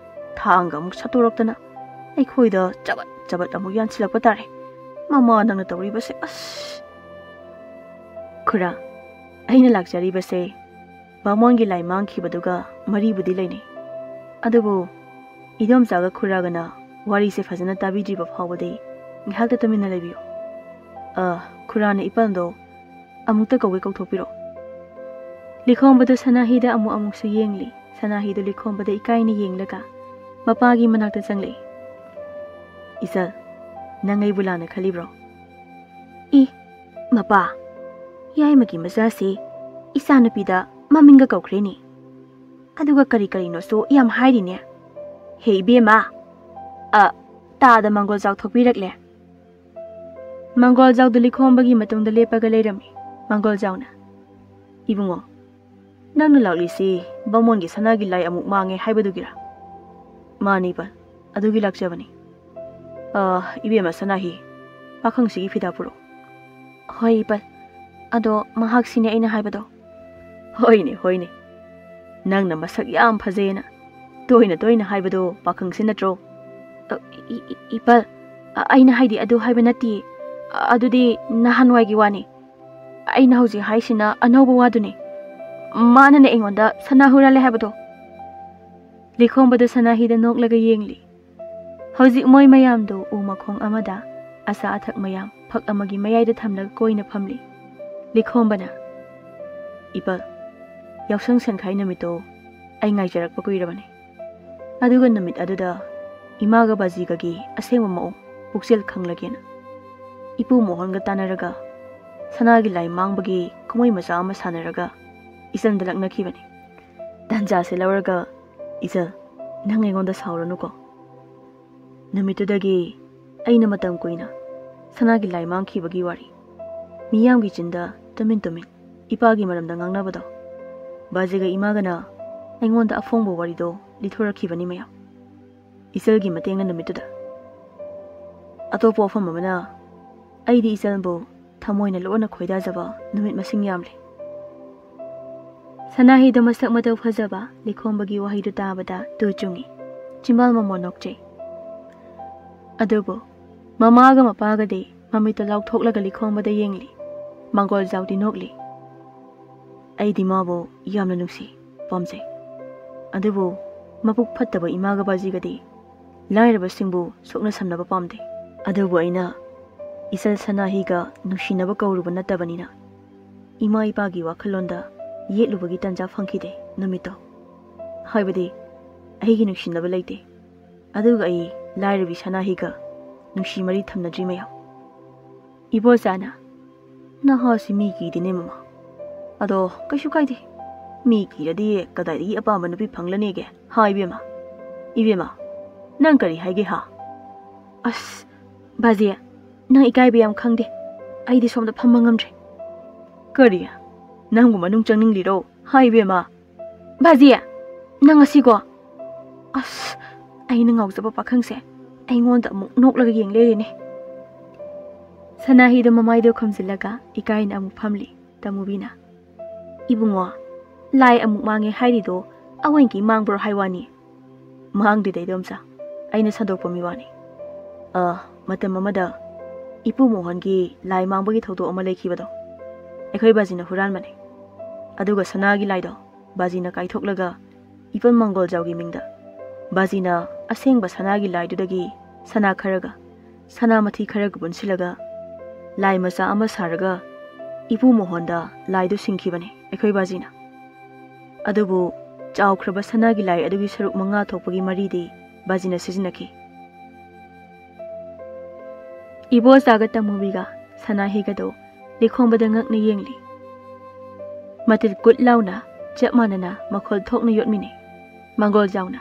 ꯊꯥꯡꯒ ꯑꯃꯨꯛ ꯁꯠꯇꯣꯔꯛꯇꯅ ꯑꯩꯈꯣꯏꯗ ꯆꯕꯠ ꯆꯕꯠ ꯑꯃꯨꯛ ꯌꯥꯟꯁꯤꯜꯂꯛꯄ ꯇꯥꯔꯦ꯫ ꯃꯃꯥ, ꯅꯪꯅ ꯇꯧꯔꯤꯕꯁꯦ, ꯑꯁ!" "ꯈꯨꯔꯥ, ꯑꯩꯅ ꯂꯥꯛꯆꯔꯤꯕꯁꯦ ꯕꯥꯃꯣꯟꯒꯤ ꯂꯥꯏ ꯃꯥꯡꯈꯤꯕꯗꯨꯒ ꯃꯔꯤꯕꯨꯗꯤ ꯂꯩꯅꯩ꯫ ꯑꯗꯨꯕꯨ ꯏꯗꯣꯝꯆꯥꯒ ꯈꯨꯔꯥꯒꯅ ꯋꯥꯔꯤꯁꯦ ꯐꯖꯅ ꯇꯥꯕꯤꯗ꯭ꯔꯤꯕ ꯐꯥꯎꯕꯗꯤ ꯉꯥꯏꯍꯥꯛꯇ ꯇꯨꯃꯤꯟꯅ ꯂꯩꯕꯤꯌꯨ꯫ ꯑ, ꯈꯨꯔꯥꯅ ꯏꯄꯜꯗꯣ ꯑꯃꯨꯛꯇ ꯀꯧꯒꯦ, ꯀꯧꯊꯣꯛꯄꯤꯔꯣ꯫" ꯂꯤꯈꯣꯝꯕꯗꯨ ꯁꯅꯥꯍꯤꯗ ꯑꯃꯨꯛ ꯑꯃꯨꯛꯁꯨ ꯌꯦꯡꯂꯤ꯫ ꯁꯅꯥꯍꯤꯗꯨ ꯂꯤꯈꯣꯝꯕꯗ ꯏꯀꯥꯏꯅ ꯌꯦꯡꯂꯒ ꯃꯄꯥꯒꯤ ꯃꯅꯥꯛꯇ ꯆꯪꯂꯛꯏ꯫ "ꯏꯆꯜ, ꯅꯪ ꯑꯩꯕꯨ ꯂꯥꯟꯅ ꯈꯜꯂꯤꯕ꯭ꯔꯣ?" "ꯏ, ꯃꯄꯥ, ꯌꯥꯏꯃꯒꯤ ꯃꯆꯥꯁꯤ ꯏꯆꯥꯅꯨꯄꯤꯗ ꯃꯃꯤꯡꯒ ꯀꯧꯈ꯭ꯔꯦꯅꯦ꯫ ꯑꯗꯨꯒ ꯀꯔꯤ ꯀꯔꯤꯅꯣꯁꯨ ꯌꯥꯝ ꯍꯥꯏꯔꯤꯅꯦ꯫ ꯍꯦ ꯏꯕꯦꯝꯃ, ꯑ, ꯇꯥꯗ ꯃꯪꯒꯣꯜ ꯆꯥꯎꯊꯣꯛꯄꯤꯔꯛꯂꯦ꯫" ꯃꯪꯒꯣꯜꯖꯥꯎꯗꯨ ꯂꯤꯈꯣꯝꯕꯒꯤ ꯃꯇꯨꯡꯗ ꯂꯦꯞꯄꯒ ꯂꯩꯔꯝꯃꯤ꯫ ꯃꯪꯒꯣꯜꯖꯥꯎꯅ, "ꯏꯕꯨꯡꯉꯣ, ꯅꯪꯅ ꯂꯥꯛꯂꯤꯁꯤ ꯕꯥꯃꯣꯟꯒꯤ ꯁꯅꯥꯒꯤ ꯂꯥꯏ ꯑꯃꯨꯛ ꯃꯥꯡꯉꯦ ꯍꯥꯏꯕꯗꯨꯒꯤꯔꯥ? ꯃꯥꯅꯤ ꯏꯄꯥꯜ, ꯑꯗꯨꯒꯤ ꯂꯥꯛꯆꯕꯅꯤ꯫ ꯑ, ꯏꯕꯦꯝꯃ ꯁꯅꯥꯍꯤ, ꯄꯥꯈꯪꯁꯤꯒꯤ ꯐꯤꯗꯥ ꯄꯨꯔꯛꯎ꯫ ꯍꯣꯏ ꯏꯄꯥꯜ, ꯑꯗꯣ ꯃꯍꯥꯛꯁꯤꯅꯦ ꯑꯩꯅ ꯍꯥꯏꯕꯗꯣ꯫ ꯍꯣꯏꯅꯦ, ꯍꯣꯏꯅꯦ, ꯅꯪꯅ ꯃꯁꯛ ꯌꯥꯝ ꯐꯖꯩꯅ ꯇꯣꯏꯅ ꯇꯣꯏꯅ ꯍꯥꯏꯕꯗꯣ ꯄꯥꯈꯪꯁꯤ ꯅꯠꯇ꯭ꯔꯣ? ꯑ, ꯏ-, ꯏ-, ꯏꯄꯥꯜ, ꯑ, ꯑꯩꯅ ꯍꯥꯏꯗꯤ ꯑꯗꯨ ꯍꯥꯏꯕ ꯅꯠꯇꯤꯌꯦ꯫ ꯑ, ꯑꯗꯨꯗꯤ ꯅꯍꯥꯟꯋꯥꯏꯒꯤ ꯋꯥꯅꯤ꯫ ꯑꯩꯅ ꯍꯧꯖꯤꯛ ꯍꯥꯏꯁꯤꯅ ꯑꯅꯧꯕ ꯋꯥꯗꯨꯅꯤ꯫ ꯃꯥꯅꯅꯦ ꯑꯩꯉꯣꯟꯗ ꯁꯅꯥ ꯍꯨꯔꯥꯜꯂꯦ ꯍꯥꯏꯕꯗꯣ꯫ ꯂꯤꯈꯣꯝꯕꯗ ꯁꯅꯥꯍꯤꯗ ꯅꯣꯛꯂꯒ ꯌꯦꯡꯂꯤ꯫ ꯍꯧꯖꯤꯛ ꯃꯣꯏ ꯃꯌꯥꯝꯗꯨ ꯎ ꯃꯈꯣꯡ ꯑꯃꯗ ꯑꯆꯥ ꯑꯊꯛ ꯃꯌꯥꯝ ꯐꯛ ꯑꯃꯒꯤ ꯃꯌꯥꯏꯗ ꯊꯝꯂꯒ ꯀꯣꯏꯅ ꯐꯝꯂꯤ꯫ ꯂꯤꯈꯣꯝꯕꯅ, "ꯏꯄꯥꯜ, ꯌꯥꯎꯁꯪ ꯁꯦꯟꯈꯥꯏ ꯅꯨꯃꯤꯠꯇꯣ ꯑꯩ ꯉꯥꯏꯖꯔꯛꯄ ꯀꯨꯏꯔꯕꯅꯤ꯫ ꯑꯗꯨꯒ ꯅꯨꯃꯤꯠ ꯑꯗꯨꯗ ꯏꯃꯥꯒ ꯕꯥꯖꯤꯒꯒꯤ ꯑꯁꯦꯡꯕ ꯃꯑꯣꯡ ꯄꯨꯛꯆꯦꯜ ꯈꯪꯂꯒꯦꯅ ꯏꯄꯨ ꯃꯣꯍꯟꯒ ꯇꯥꯟꯅꯔꯒ ꯁꯅꯥꯒꯤ ꯂꯥꯏ ꯃꯥꯡꯕꯒꯤ ꯀꯨꯝꯍꯩ ꯃꯆꯥ ꯑꯃ ꯁꯥꯟꯅꯔꯒ ꯏꯆꯟꯗ ꯂꯛꯅꯈꯤꯕꯅꯤ꯫ ꯇꯥꯟꯖꯥꯁꯦ ꯂꯧꯔꯒ ꯏꯆꯜ, ꯅꯪ ꯑꯩꯉꯣꯟꯗ ꯁꯥꯎꯔꯅꯨꯀꯣ꯫ ꯅꯨꯃꯤꯠꯇꯨꯗꯒꯤ ꯑꯩꯅ ꯃꯇꯝ ꯀꯨꯏꯅ ꯁꯅꯥꯒꯤ ꯂꯥꯏ ꯃꯥꯡꯈꯤꯕꯒꯤ ꯋꯥꯔꯤ ꯃꯤꯌꯥꯝꯒꯤ ꯆꯤꯟꯗ ꯇꯨꯃꯤꯟ ꯇꯨꯃꯤꯟ ꯏꯄꯥꯒꯤ ꯃꯔꯝꯗ ꯉꯥꯡꯅꯕꯗꯣ, ꯕꯥꯖꯤꯒ ꯏꯃꯥꯒꯅ ꯑꯩꯉꯣꯟꯗ ꯑꯐꯣꯡꯕ ꯋꯥꯔꯤꯗꯣ ꯂꯤꯊꯣꯔꯛꯈꯤꯕꯅꯤ ꯃꯌꯥꯝ꯫ ꯏꯆꯜꯒꯤ ꯃꯇꯦꯡꯅ ꯅꯨꯃꯤꯠꯇꯨꯗ꯫ ꯑꯇꯣꯞꯄ ꯋꯥꯐꯝ ꯑꯃꯅ, ꯑꯩꯗꯤ ꯏꯆꯜꯕꯨ ꯊꯃꯣꯏꯅ ꯂꯣꯟꯅ ꯈꯣꯏꯗꯥꯖꯕ ꯅꯨꯃꯤꯠ ꯃꯁꯤꯡ ꯌꯥꯝꯂꯦ"꯫ ꯁꯅꯥꯍꯤꯗ ꯃꯁꯛ ꯃꯇꯧ ꯐꯖꯕ ꯂꯤꯈꯣꯝꯕꯒꯤ ꯋꯥꯍꯩꯗꯨ ꯇꯥꯕꯗ ꯇꯨ ꯆꯨꯡꯏ꯫ ꯆꯤꯝꯕꯥꯜ ꯃꯃꯣꯟ ꯅꯣꯛꯆꯩ꯫ ꯑꯗꯨꯕꯨ ꯃꯃꯥꯒ ꯃꯄꯥꯒꯗꯤ ꯃꯃꯤꯠꯇ ꯂꯥꯎꯊꯣꯛꯂꯒ ꯂꯤꯈꯣꯝꯕꯗ ꯌꯦꯡꯂꯤ꯫ ꯃꯥꯡꯒꯣꯜ ꯖꯥꯎꯗꯤ ꯅꯣꯛꯂꯤ꯫ ꯑꯩꯗꯤ ꯃꯥꯕꯨ ꯌꯥꯝꯅ ꯅꯨꯡꯁꯤ, ꯄꯥꯝꯖꯩ꯫ ꯑꯗꯨꯕꯨ ꯃꯄꯨꯛ ꯐꯠꯇꯕ ꯏꯃꯥꯒ ꯕꯥꯖꯤꯒꯗꯤ ꯂꯥꯏꯔꯕꯁꯤꯡꯕꯨ ꯁꯣꯛꯅ ꯁꯝꯅꯕ ꯄꯥꯝꯗꯦ꯫ ꯑꯗꯨꯕꯨ ꯑꯩꯅ ꯏꯆꯜ ꯁꯅꯥꯍꯤꯒ ꯅꯨꯡꯁꯤꯅꯕ ꯀꯧꯔꯨꯕ ꯅꯠꯇꯕꯅꯤꯅ ꯏꯃꯥ ꯏꯄꯥꯒꯤ ꯋꯥꯈꯜꯂꯣꯟꯗ ꯌꯦꯠꯂꯨꯕꯒꯤ ꯇꯟꯖꯥ ꯐꯪꯈꯤꯗꯦ ꯅꯨꯃꯤꯠꯇꯣ꯫ ꯍꯥꯏꯕꯗꯤ ꯑꯩꯒꯤ ꯅꯨꯡꯁꯤꯅꯕ ꯂꯩꯇꯦ꯫ ꯑꯗꯨꯒ ꯑꯩ ꯂꯥꯏꯔꯕꯤ ꯁꯅꯥꯍꯤꯒ ꯅꯨꯡꯁꯤ ꯃꯔꯤ ꯊꯝꯅꯗ꯭ꯔꯤ ꯃꯌꯥꯝ꯫ ꯏꯕꯣꯆꯥꯅ, "ꯅꯍꯥꯁꯤ ꯃꯤ ꯀꯤꯗꯦꯅꯦ ꯃꯃꯥ꯫ ꯑꯗꯣ ꯀꯩꯁꯨ ꯀꯥꯏꯗꯦ꯫ ꯃꯤ ꯀꯤꯔꯗꯤ ꯀꯗꯥꯏꯗꯒꯤ ꯑꯄꯥꯝꯕ ꯅꯨꯄꯤ ꯐꯪꯂꯅꯤꯒꯦ? ꯍꯥ ꯏꯕꯦꯝꯃ? ꯏꯕꯦꯝꯃ, ꯅꯪ ꯀꯔꯤ ꯍꯥꯏꯒꯦ ꯍꯥ?" "ꯑꯁ, ꯕꯥꯖꯤ, ꯅꯪ ꯏꯀꯥꯏꯕ ꯌꯥꯝ ꯈꯪꯗꯦ꯫ ꯑꯩꯗꯤ ꯁꯣꯝꯗ ꯐꯝꯕ ꯉꯝꯗ꯭ꯔꯦ꯫" "ꯀꯔꯤ? ꯅꯪꯕꯨ ꯃꯅꯨꯡ ꯆꯪꯅꯤꯡꯂꯤꯔꯣ?" ꯍꯥꯏ ꯏꯕꯦꯝꯃ, ꯕꯥꯖꯤ, ꯅꯪ ꯉꯁꯤꯀꯣ, ꯑꯁ, ꯑꯩꯅ ꯉꯥꯎꯖꯕ ꯄꯥꯈꯪꯁꯦ ꯑꯩꯉꯣꯟꯗ ꯑꯃꯨꯛ ꯅꯣꯛꯂꯒ ꯌꯦꯡ ꯂꯩꯔꯦꯅꯦ꯫ ꯁꯅꯥꯍꯤꯗꯣ ꯃꯃꯥꯏꯗꯣ ꯈꯨꯝꯖꯤꯜꯂꯒ ꯏꯀꯥꯏꯅ ꯑꯃꯨꯛ ꯐꯝꯂꯤ ꯇꯃꯨꯕꯤꯅ꯫ "ꯏꯕꯨꯡꯉꯣ, ꯂꯥꯏ ꯑꯃꯨꯛ ꯃꯥꯡꯉꯦ ꯍꯥꯏꯔꯤꯗꯣ ꯑꯋꯣꯏꯒꯤ ꯃꯥꯡꯕ꯭ꯔꯣ ꯍꯥꯏ ꯋꯥꯅꯤ?" "ꯃꯥꯡꯗꯦꯗ ꯏꯗꯣꯝꯆꯥ, ꯑꯩꯅ ꯁꯟꯗꯣꯛꯄ ꯃꯤ ꯋꯥꯅꯤ꯫ ꯑ, ꯃꯇꯝ ꯑꯃꯗ ꯏꯄꯨ ꯃꯣꯍꯟꯒꯤ ꯂꯥꯏ ꯃꯥꯡꯕꯒꯤ ꯊꯧꯗꯣꯛ ꯑꯃ ꯂꯩꯈꯤꯕꯗꯣ ꯑꯩꯈꯣꯏ ꯕꯥꯖꯤꯅ ꯍꯨꯔꯥꯟꯕꯅꯦ꯫ ꯑꯗꯨꯒ ꯁꯅꯥꯒꯤ ꯂꯥꯏꯗꯣ ꯕꯥꯖꯤꯅ ꯀꯥꯏꯊꯣꯛꯂꯒ ꯏꯄꯟ ꯃꯪꯒꯣꯜꯖꯥꯎꯒꯤ ꯃꯤꯡꯗ ꯕꯥꯖꯤꯅ ꯑꯁꯦꯡꯕ ꯁꯅꯥꯒꯤ ꯂꯥꯏꯗꯨꯗꯒꯤ ꯁꯅꯥ ꯈꯔꯒ ꯁꯅꯥꯃꯊꯤ ꯈꯔꯒ ꯄꯨꯟꯁꯤꯜꯂꯒ ꯂꯥꯏ ꯃꯆꯥ ꯑꯃ ꯁꯥꯔꯒ ꯏꯄꯨ ꯃꯣꯍꯣꯟꯗ ꯂꯥꯏꯗꯨ ꯁꯤꯡꯈꯤꯕꯅꯤ ꯑꯩꯈꯣꯏ ꯕꯥꯖꯤꯅ꯫ ꯑꯗꯨꯕꯨ ꯆꯥꯎꯈ꯭ꯔꯕ ꯁꯅꯥꯒꯤ ꯂꯥꯏ ꯑꯗꯨꯒꯤ ꯁꯔꯨꯛ ꯃꯉꯥ ꯊꯣꯛꯄꯒꯤ ꯃꯔꯤꯗꯤ ꯕꯥꯖꯤꯅ ꯁꯤꯖꯤꯟꯅꯈꯤ꯫" ꯏꯕꯣꯆꯥꯒ ꯇꯃꯨꯕꯤꯒ ꯁꯅꯥꯍꯤꯒꯗꯣ ꯂꯤꯈꯣꯝꯕꯗ ꯉꯛꯅ ꯌꯦꯡꯂꯤ꯫ ꯃꯇꯤꯜ ꯀꯨꯠ ꯂꯥꯎꯅ ꯆꯞ ꯃꯥꯟꯅꯅ ꯃꯈꯣꯜ ꯊꯣꯛꯅ ꯌꯣꯠꯃꯤꯟꯅꯩ꯫ ꯃꯪꯒꯣꯜꯖꯥꯎꯅ,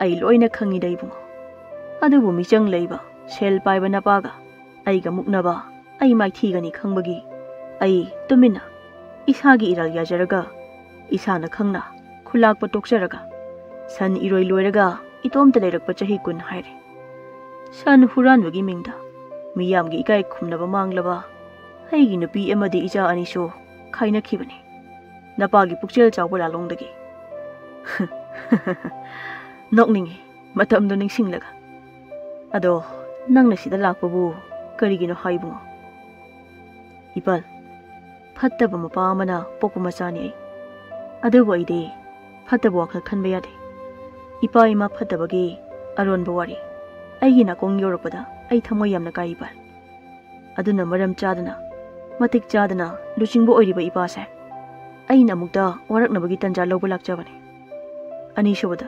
"ꯑꯩ ꯂꯣꯏꯅ ꯈꯪꯉꯤꯗ ꯏꯕꯨꯡꯉꯣ꯫ ꯑꯗꯨꯕꯨ ꯃꯤꯆꯪ ꯂꯩꯕ, ꯁꯦꯜ ꯄꯥꯏꯕ ꯅꯄꯥꯒ ꯑꯩꯒ ꯃꯨꯛꯅꯕ ꯑꯩ ꯃꯥꯏꯊꯤꯒꯅꯤ ꯈꯪꯕꯒꯤ ꯑꯩ ꯇꯨꯃꯤꯟꯅ ꯏꯁꯥꯒꯤ ꯏꯔꯥꯜ ꯌꯥꯖꯔꯒ, ꯏꯁꯥꯅ ꯈꯪꯅ ꯈꯨꯂꯥꯛꯄ ꯇꯣꯛꯆꯔꯒ, ꯁꯟ ꯏꯔꯣꯏ ꯂꯣꯏꯔꯒ ꯏꯇꯣꯝꯇ ꯂꯩꯔꯛꯄ ꯆꯍꯤ ꯀꯨꯟ ꯍꯥꯏꯔꯦ꯫ ꯁꯟ ꯍꯨꯔꯥꯟꯕꯒꯤ ꯃꯤꯡꯗ ꯃꯤꯌꯥꯝꯒꯤ ꯏꯀꯥꯏ ꯈꯨꯝꯅꯕ ꯃꯥꯡꯂꯕ ꯑꯩꯒꯤ ꯅꯨꯄꯤ ꯑꯃꯗꯤ ꯏꯆꯥ ꯑꯅꯤꯁꯨ ꯈꯥꯏꯅꯈꯤꯕꯅꯤ꯫ ꯅꯄꯥꯒꯤ ꯄꯨꯛꯆꯦꯜ ꯆꯥꯎꯕ ꯂꯥꯂꯣꯡꯗꯒꯤ꯫" "ꯅꯣꯛꯅꯤꯡꯉꯤ ꯃꯇꯝꯗꯣ ꯅꯤꯡꯁꯤꯡꯂꯒ꯫ ꯑꯗꯣ ꯅꯪꯅ ꯁꯤꯗ ꯂꯥꯛꯄꯕꯨ ꯀꯔꯤꯒꯤꯅꯣ ꯍꯥꯏ ꯏꯕꯨꯡꯉꯣ?" "ꯏꯄꯥꯜ, ꯐꯠꯇꯕ ꯃꯄꯥ ꯑꯃꯅ ꯄꯣꯛꯄ ꯃꯆꯥꯅꯤ ꯑꯩ꯫ ꯑꯗꯨꯕꯨ ꯑꯩꯗꯤ ꯐꯠꯇꯕ ꯋꯥꯈꯜ ꯈꯟꯕ ꯌꯥꯗꯦ꯫ ꯏꯄꯥ ꯏꯃꯥ ꯐꯠꯇꯕꯒꯤ ꯑꯔꯣꯟꯕ ꯋꯥꯔꯤ ꯑꯩꯒꯤ ꯅꯥꯀꯣꯡ ꯌꯧꯔꯛꯄꯗ ꯑꯩ ꯊꯃꯣꯏ ꯌꯥꯝꯅ ꯀꯥꯏ ꯏꯄꯥꯜ꯫ ꯑꯗꯨꯅ ꯃꯔꯝ ꯆꯥꯗꯅ, ꯃꯇꯤꯛ ꯆꯥꯗꯅ ꯂꯨꯆꯤꯡꯕ ꯑꯣꯏꯔꯤꯕ ꯏꯄꯥꯁꯦ ꯑꯩꯅ ꯑꯃꯨꯛꯇ ꯋꯥꯔꯛꯅꯕꯒꯤ ꯇꯟꯖꯥ ꯂꯧꯕ ꯂꯥꯛꯆꯕꯅꯤ꯫ ꯑꯅꯤꯁꯨꯕꯗ,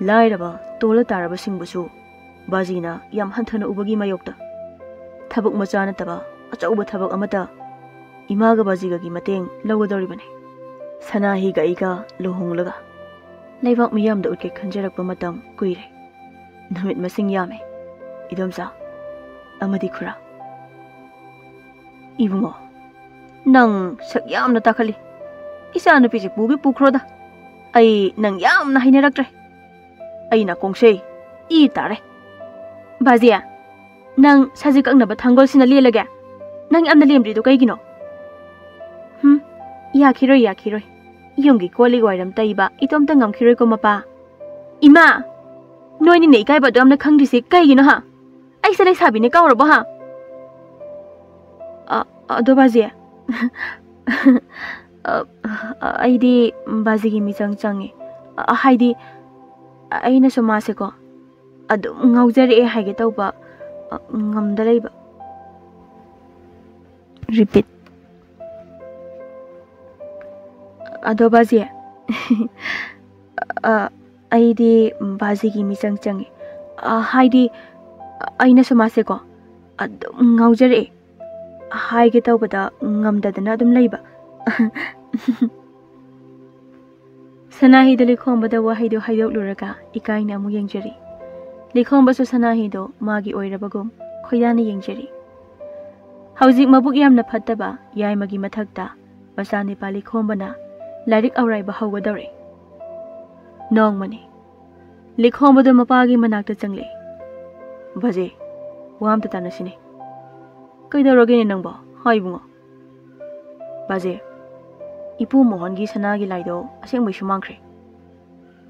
ꯂꯥꯏꯔꯕ ꯇꯣꯜꯂ ꯇꯥꯔꯕꯁꯤꯡꯕꯨꯁꯨ ꯕꯥꯖꯤꯅ ꯌꯥꯝ ꯍꯟꯊꯅ ꯎꯕꯒꯤ ꯃꯥꯌꯣꯛꯇ ꯊꯕꯛ ꯃꯆꯥ ꯅꯠꯇꯕ ꯑꯆꯧꯕ ꯊꯕꯛ ꯑꯃꯠꯇ ꯏꯃꯥꯒ ꯕꯥꯖꯤꯒꯒꯤ ꯃꯇꯦꯡ ꯂꯧꯒꯗꯧꯔꯤꯕꯅꯤ꯫ ꯁꯅꯥꯍꯤꯒ ꯑꯩꯒ ꯂꯨꯍꯣꯡꯂꯒ ꯂꯩꯕꯥꯛ ꯃꯤꯌꯥꯝꯗ ꯎꯠꯀꯦ ꯈꯟꯖꯔꯛꯄ ꯃꯇꯝ ꯀꯨꯏꯔꯦ꯫ ꯅꯨꯃꯤꯠ ꯃꯁꯤꯡ ꯌꯥꯝꯃꯦ, ꯏꯗꯣꯝꯆꯥ ꯑꯃꯗꯤ ꯈꯨꯔꯥ꯫" "ꯏꯕꯨꯡꯉꯣ, ꯅꯪ ꯁꯛ ꯌꯥꯝꯅ ꯇꯥꯈꯠꯂꯤ꯫ ꯏꯆꯥꯅꯨꯄꯤꯁꯦ ꯄꯨꯒꯤ ꯄꯨꯈ꯭ꯔꯣꯗ꯫ ꯑꯩ ꯅꯪ ꯌꯥꯝꯅ ꯍꯩꯅꯔꯛꯇ꯭ꯔꯦ꯫ ꯑꯩ ꯅꯥꯀꯣꯡꯁꯦ ꯏ ꯇꯥꯔꯦ꯫ ꯕꯥꯖꯤ, ꯅꯪ ꯁꯖꯤꯛ ꯀꯛꯅꯕ ꯊꯥꯡꯒꯣꯜꯁꯤꯅ ꯂꯦꯜꯂꯒꯦ? ꯅꯪ ꯌꯥꯝꯅ ꯂꯦꯝꯗ꯭ꯔꯤꯗꯣ ꯀꯩꯒꯤꯅꯣ? ꯍꯨꯝ, ꯌꯥꯈꯤꯔꯣꯏ, ꯌꯥꯈꯤꯔꯣꯏ꯫ ꯌꯨꯝꯒꯤ ꯀꯣꯜ ꯂꯤꯛ ꯋꯥꯏꯔꯝ ꯇꯩꯕ ꯏꯇꯣꯝꯇ ꯉꯝꯈꯤꯔꯣꯏꯀꯣ, ꯃꯄꯥ꯫ ꯏꯃꯥ! ꯅꯣꯏꯅꯤꯅ ꯏꯀꯥꯏꯕ ꯑꯗꯨ ꯌꯥꯝꯅ ꯈꯪꯗ꯭ꯔꯤꯁꯦ ꯀꯩꯒꯤꯅꯣ, ꯍꯥ? ꯑꯩꯁꯦ ꯂꯩꯁꯥꯕꯤꯅꯦ ꯀꯥꯎꯔꯕꯣ, ꯍꯥ? ꯑ, ꯑꯗꯣ ꯕꯥꯖꯤ, ꯑ, ꯑꯩꯗꯤ ꯕꯥꯖꯤꯒꯤ ꯃꯤꯆꯪ ꯆꯪꯉꯦ꯫ ꯑ, ꯍꯥꯏꯗꯤ, ꯑꯩꯅꯁꯨ ꯃꯥꯁꯦꯀꯣ, ꯑꯗꯨꯝ ꯉꯥꯎꯖꯔꯛꯑꯦ ꯍꯥꯏꯒꯦ ꯇꯧꯕ, ꯑ, ꯉꯝꯗ ꯂꯩꯕ꯫ Repeat. ꯑꯗꯣ ꯕꯥꯖꯤ, ꯑ, ꯑꯩꯗꯤ ꯕꯥꯖꯤꯒꯤ ꯃꯤꯆꯪ ꯆꯪꯉꯦ꯫ ꯑ, ꯍꯥꯏꯗꯤ, ꯑꯩꯅꯁꯨ ꯃꯥꯁꯦꯀꯣ, ꯑꯗꯨꯝ ꯉꯥꯎꯖꯔꯛꯑꯦ꯫ ꯍꯥꯏꯒꯦ ꯇꯧꯕꯗ ꯉꯝꯗꯗꯅ ꯑꯗꯨꯝ ꯂꯩꯕ꯫ ꯁꯅꯥꯍꯤꯗ ꯂꯤꯈꯣꯝꯕꯗ ꯋꯥꯍꯩꯗꯨ ꯍꯥꯏꯗꯣꯛꯂꯨꯔꯒ ꯏꯀꯥꯏꯅ ꯑꯃꯨꯛ ꯌꯦꯡꯖꯔꯤ꯫ ꯂꯤꯈꯣꯝꯕꯁꯨ ꯁꯅꯥꯍꯤꯗꯣ ꯃꯥꯒꯤ ꯑꯣꯏꯔꯕꯒꯨꯝ ꯈꯣꯏꯗꯥꯅ ꯌꯦꯡꯖꯔꯤ꯫ ꯍꯧꯖꯤꯛ ꯃꯕꯨꯛ ꯌꯥꯝꯅ ꯐꯠꯇꯕ ꯌꯥꯏꯃꯒꯤ ꯃꯊꯛꯇ ꯃꯆꯥꯅꯤꯄꯥ ꯂꯤꯈꯣꯝꯕꯅ ꯂꯥꯏꯔꯤꯛ ꯑꯧꯔꯥꯏꯕ ꯍꯧꯒꯗꯧꯔꯦ꯫ ꯅꯣꯡꯃꯅꯤ ꯂꯤꯈꯣꯝꯕꯗꯨ ꯃꯄꯥꯒꯤ ꯃꯅꯥꯛꯇ ꯆꯪꯂꯛꯏ꯫ "ꯕꯥꯖꯤ, ꯋꯥ ꯑꯝꯇ ꯇꯥꯟꯅꯁꯤꯅꯦ꯫" "ꯀꯩꯗꯧꯔꯒꯦꯅꯦ ꯅꯪꯕꯣ? ꯍꯥꯏ ꯏꯕꯨꯡꯉꯣ꯫" "ꯕꯥꯖꯤ, ꯏꯄꯨ ꯃꯣꯍꯟꯒꯤ ꯁꯅꯥꯒꯤ ꯂꯥꯏꯗꯣ ꯑꯁꯦꯡꯕꯩꯁꯨ ꯃꯥꯡꯈ꯭ꯔꯦ꯫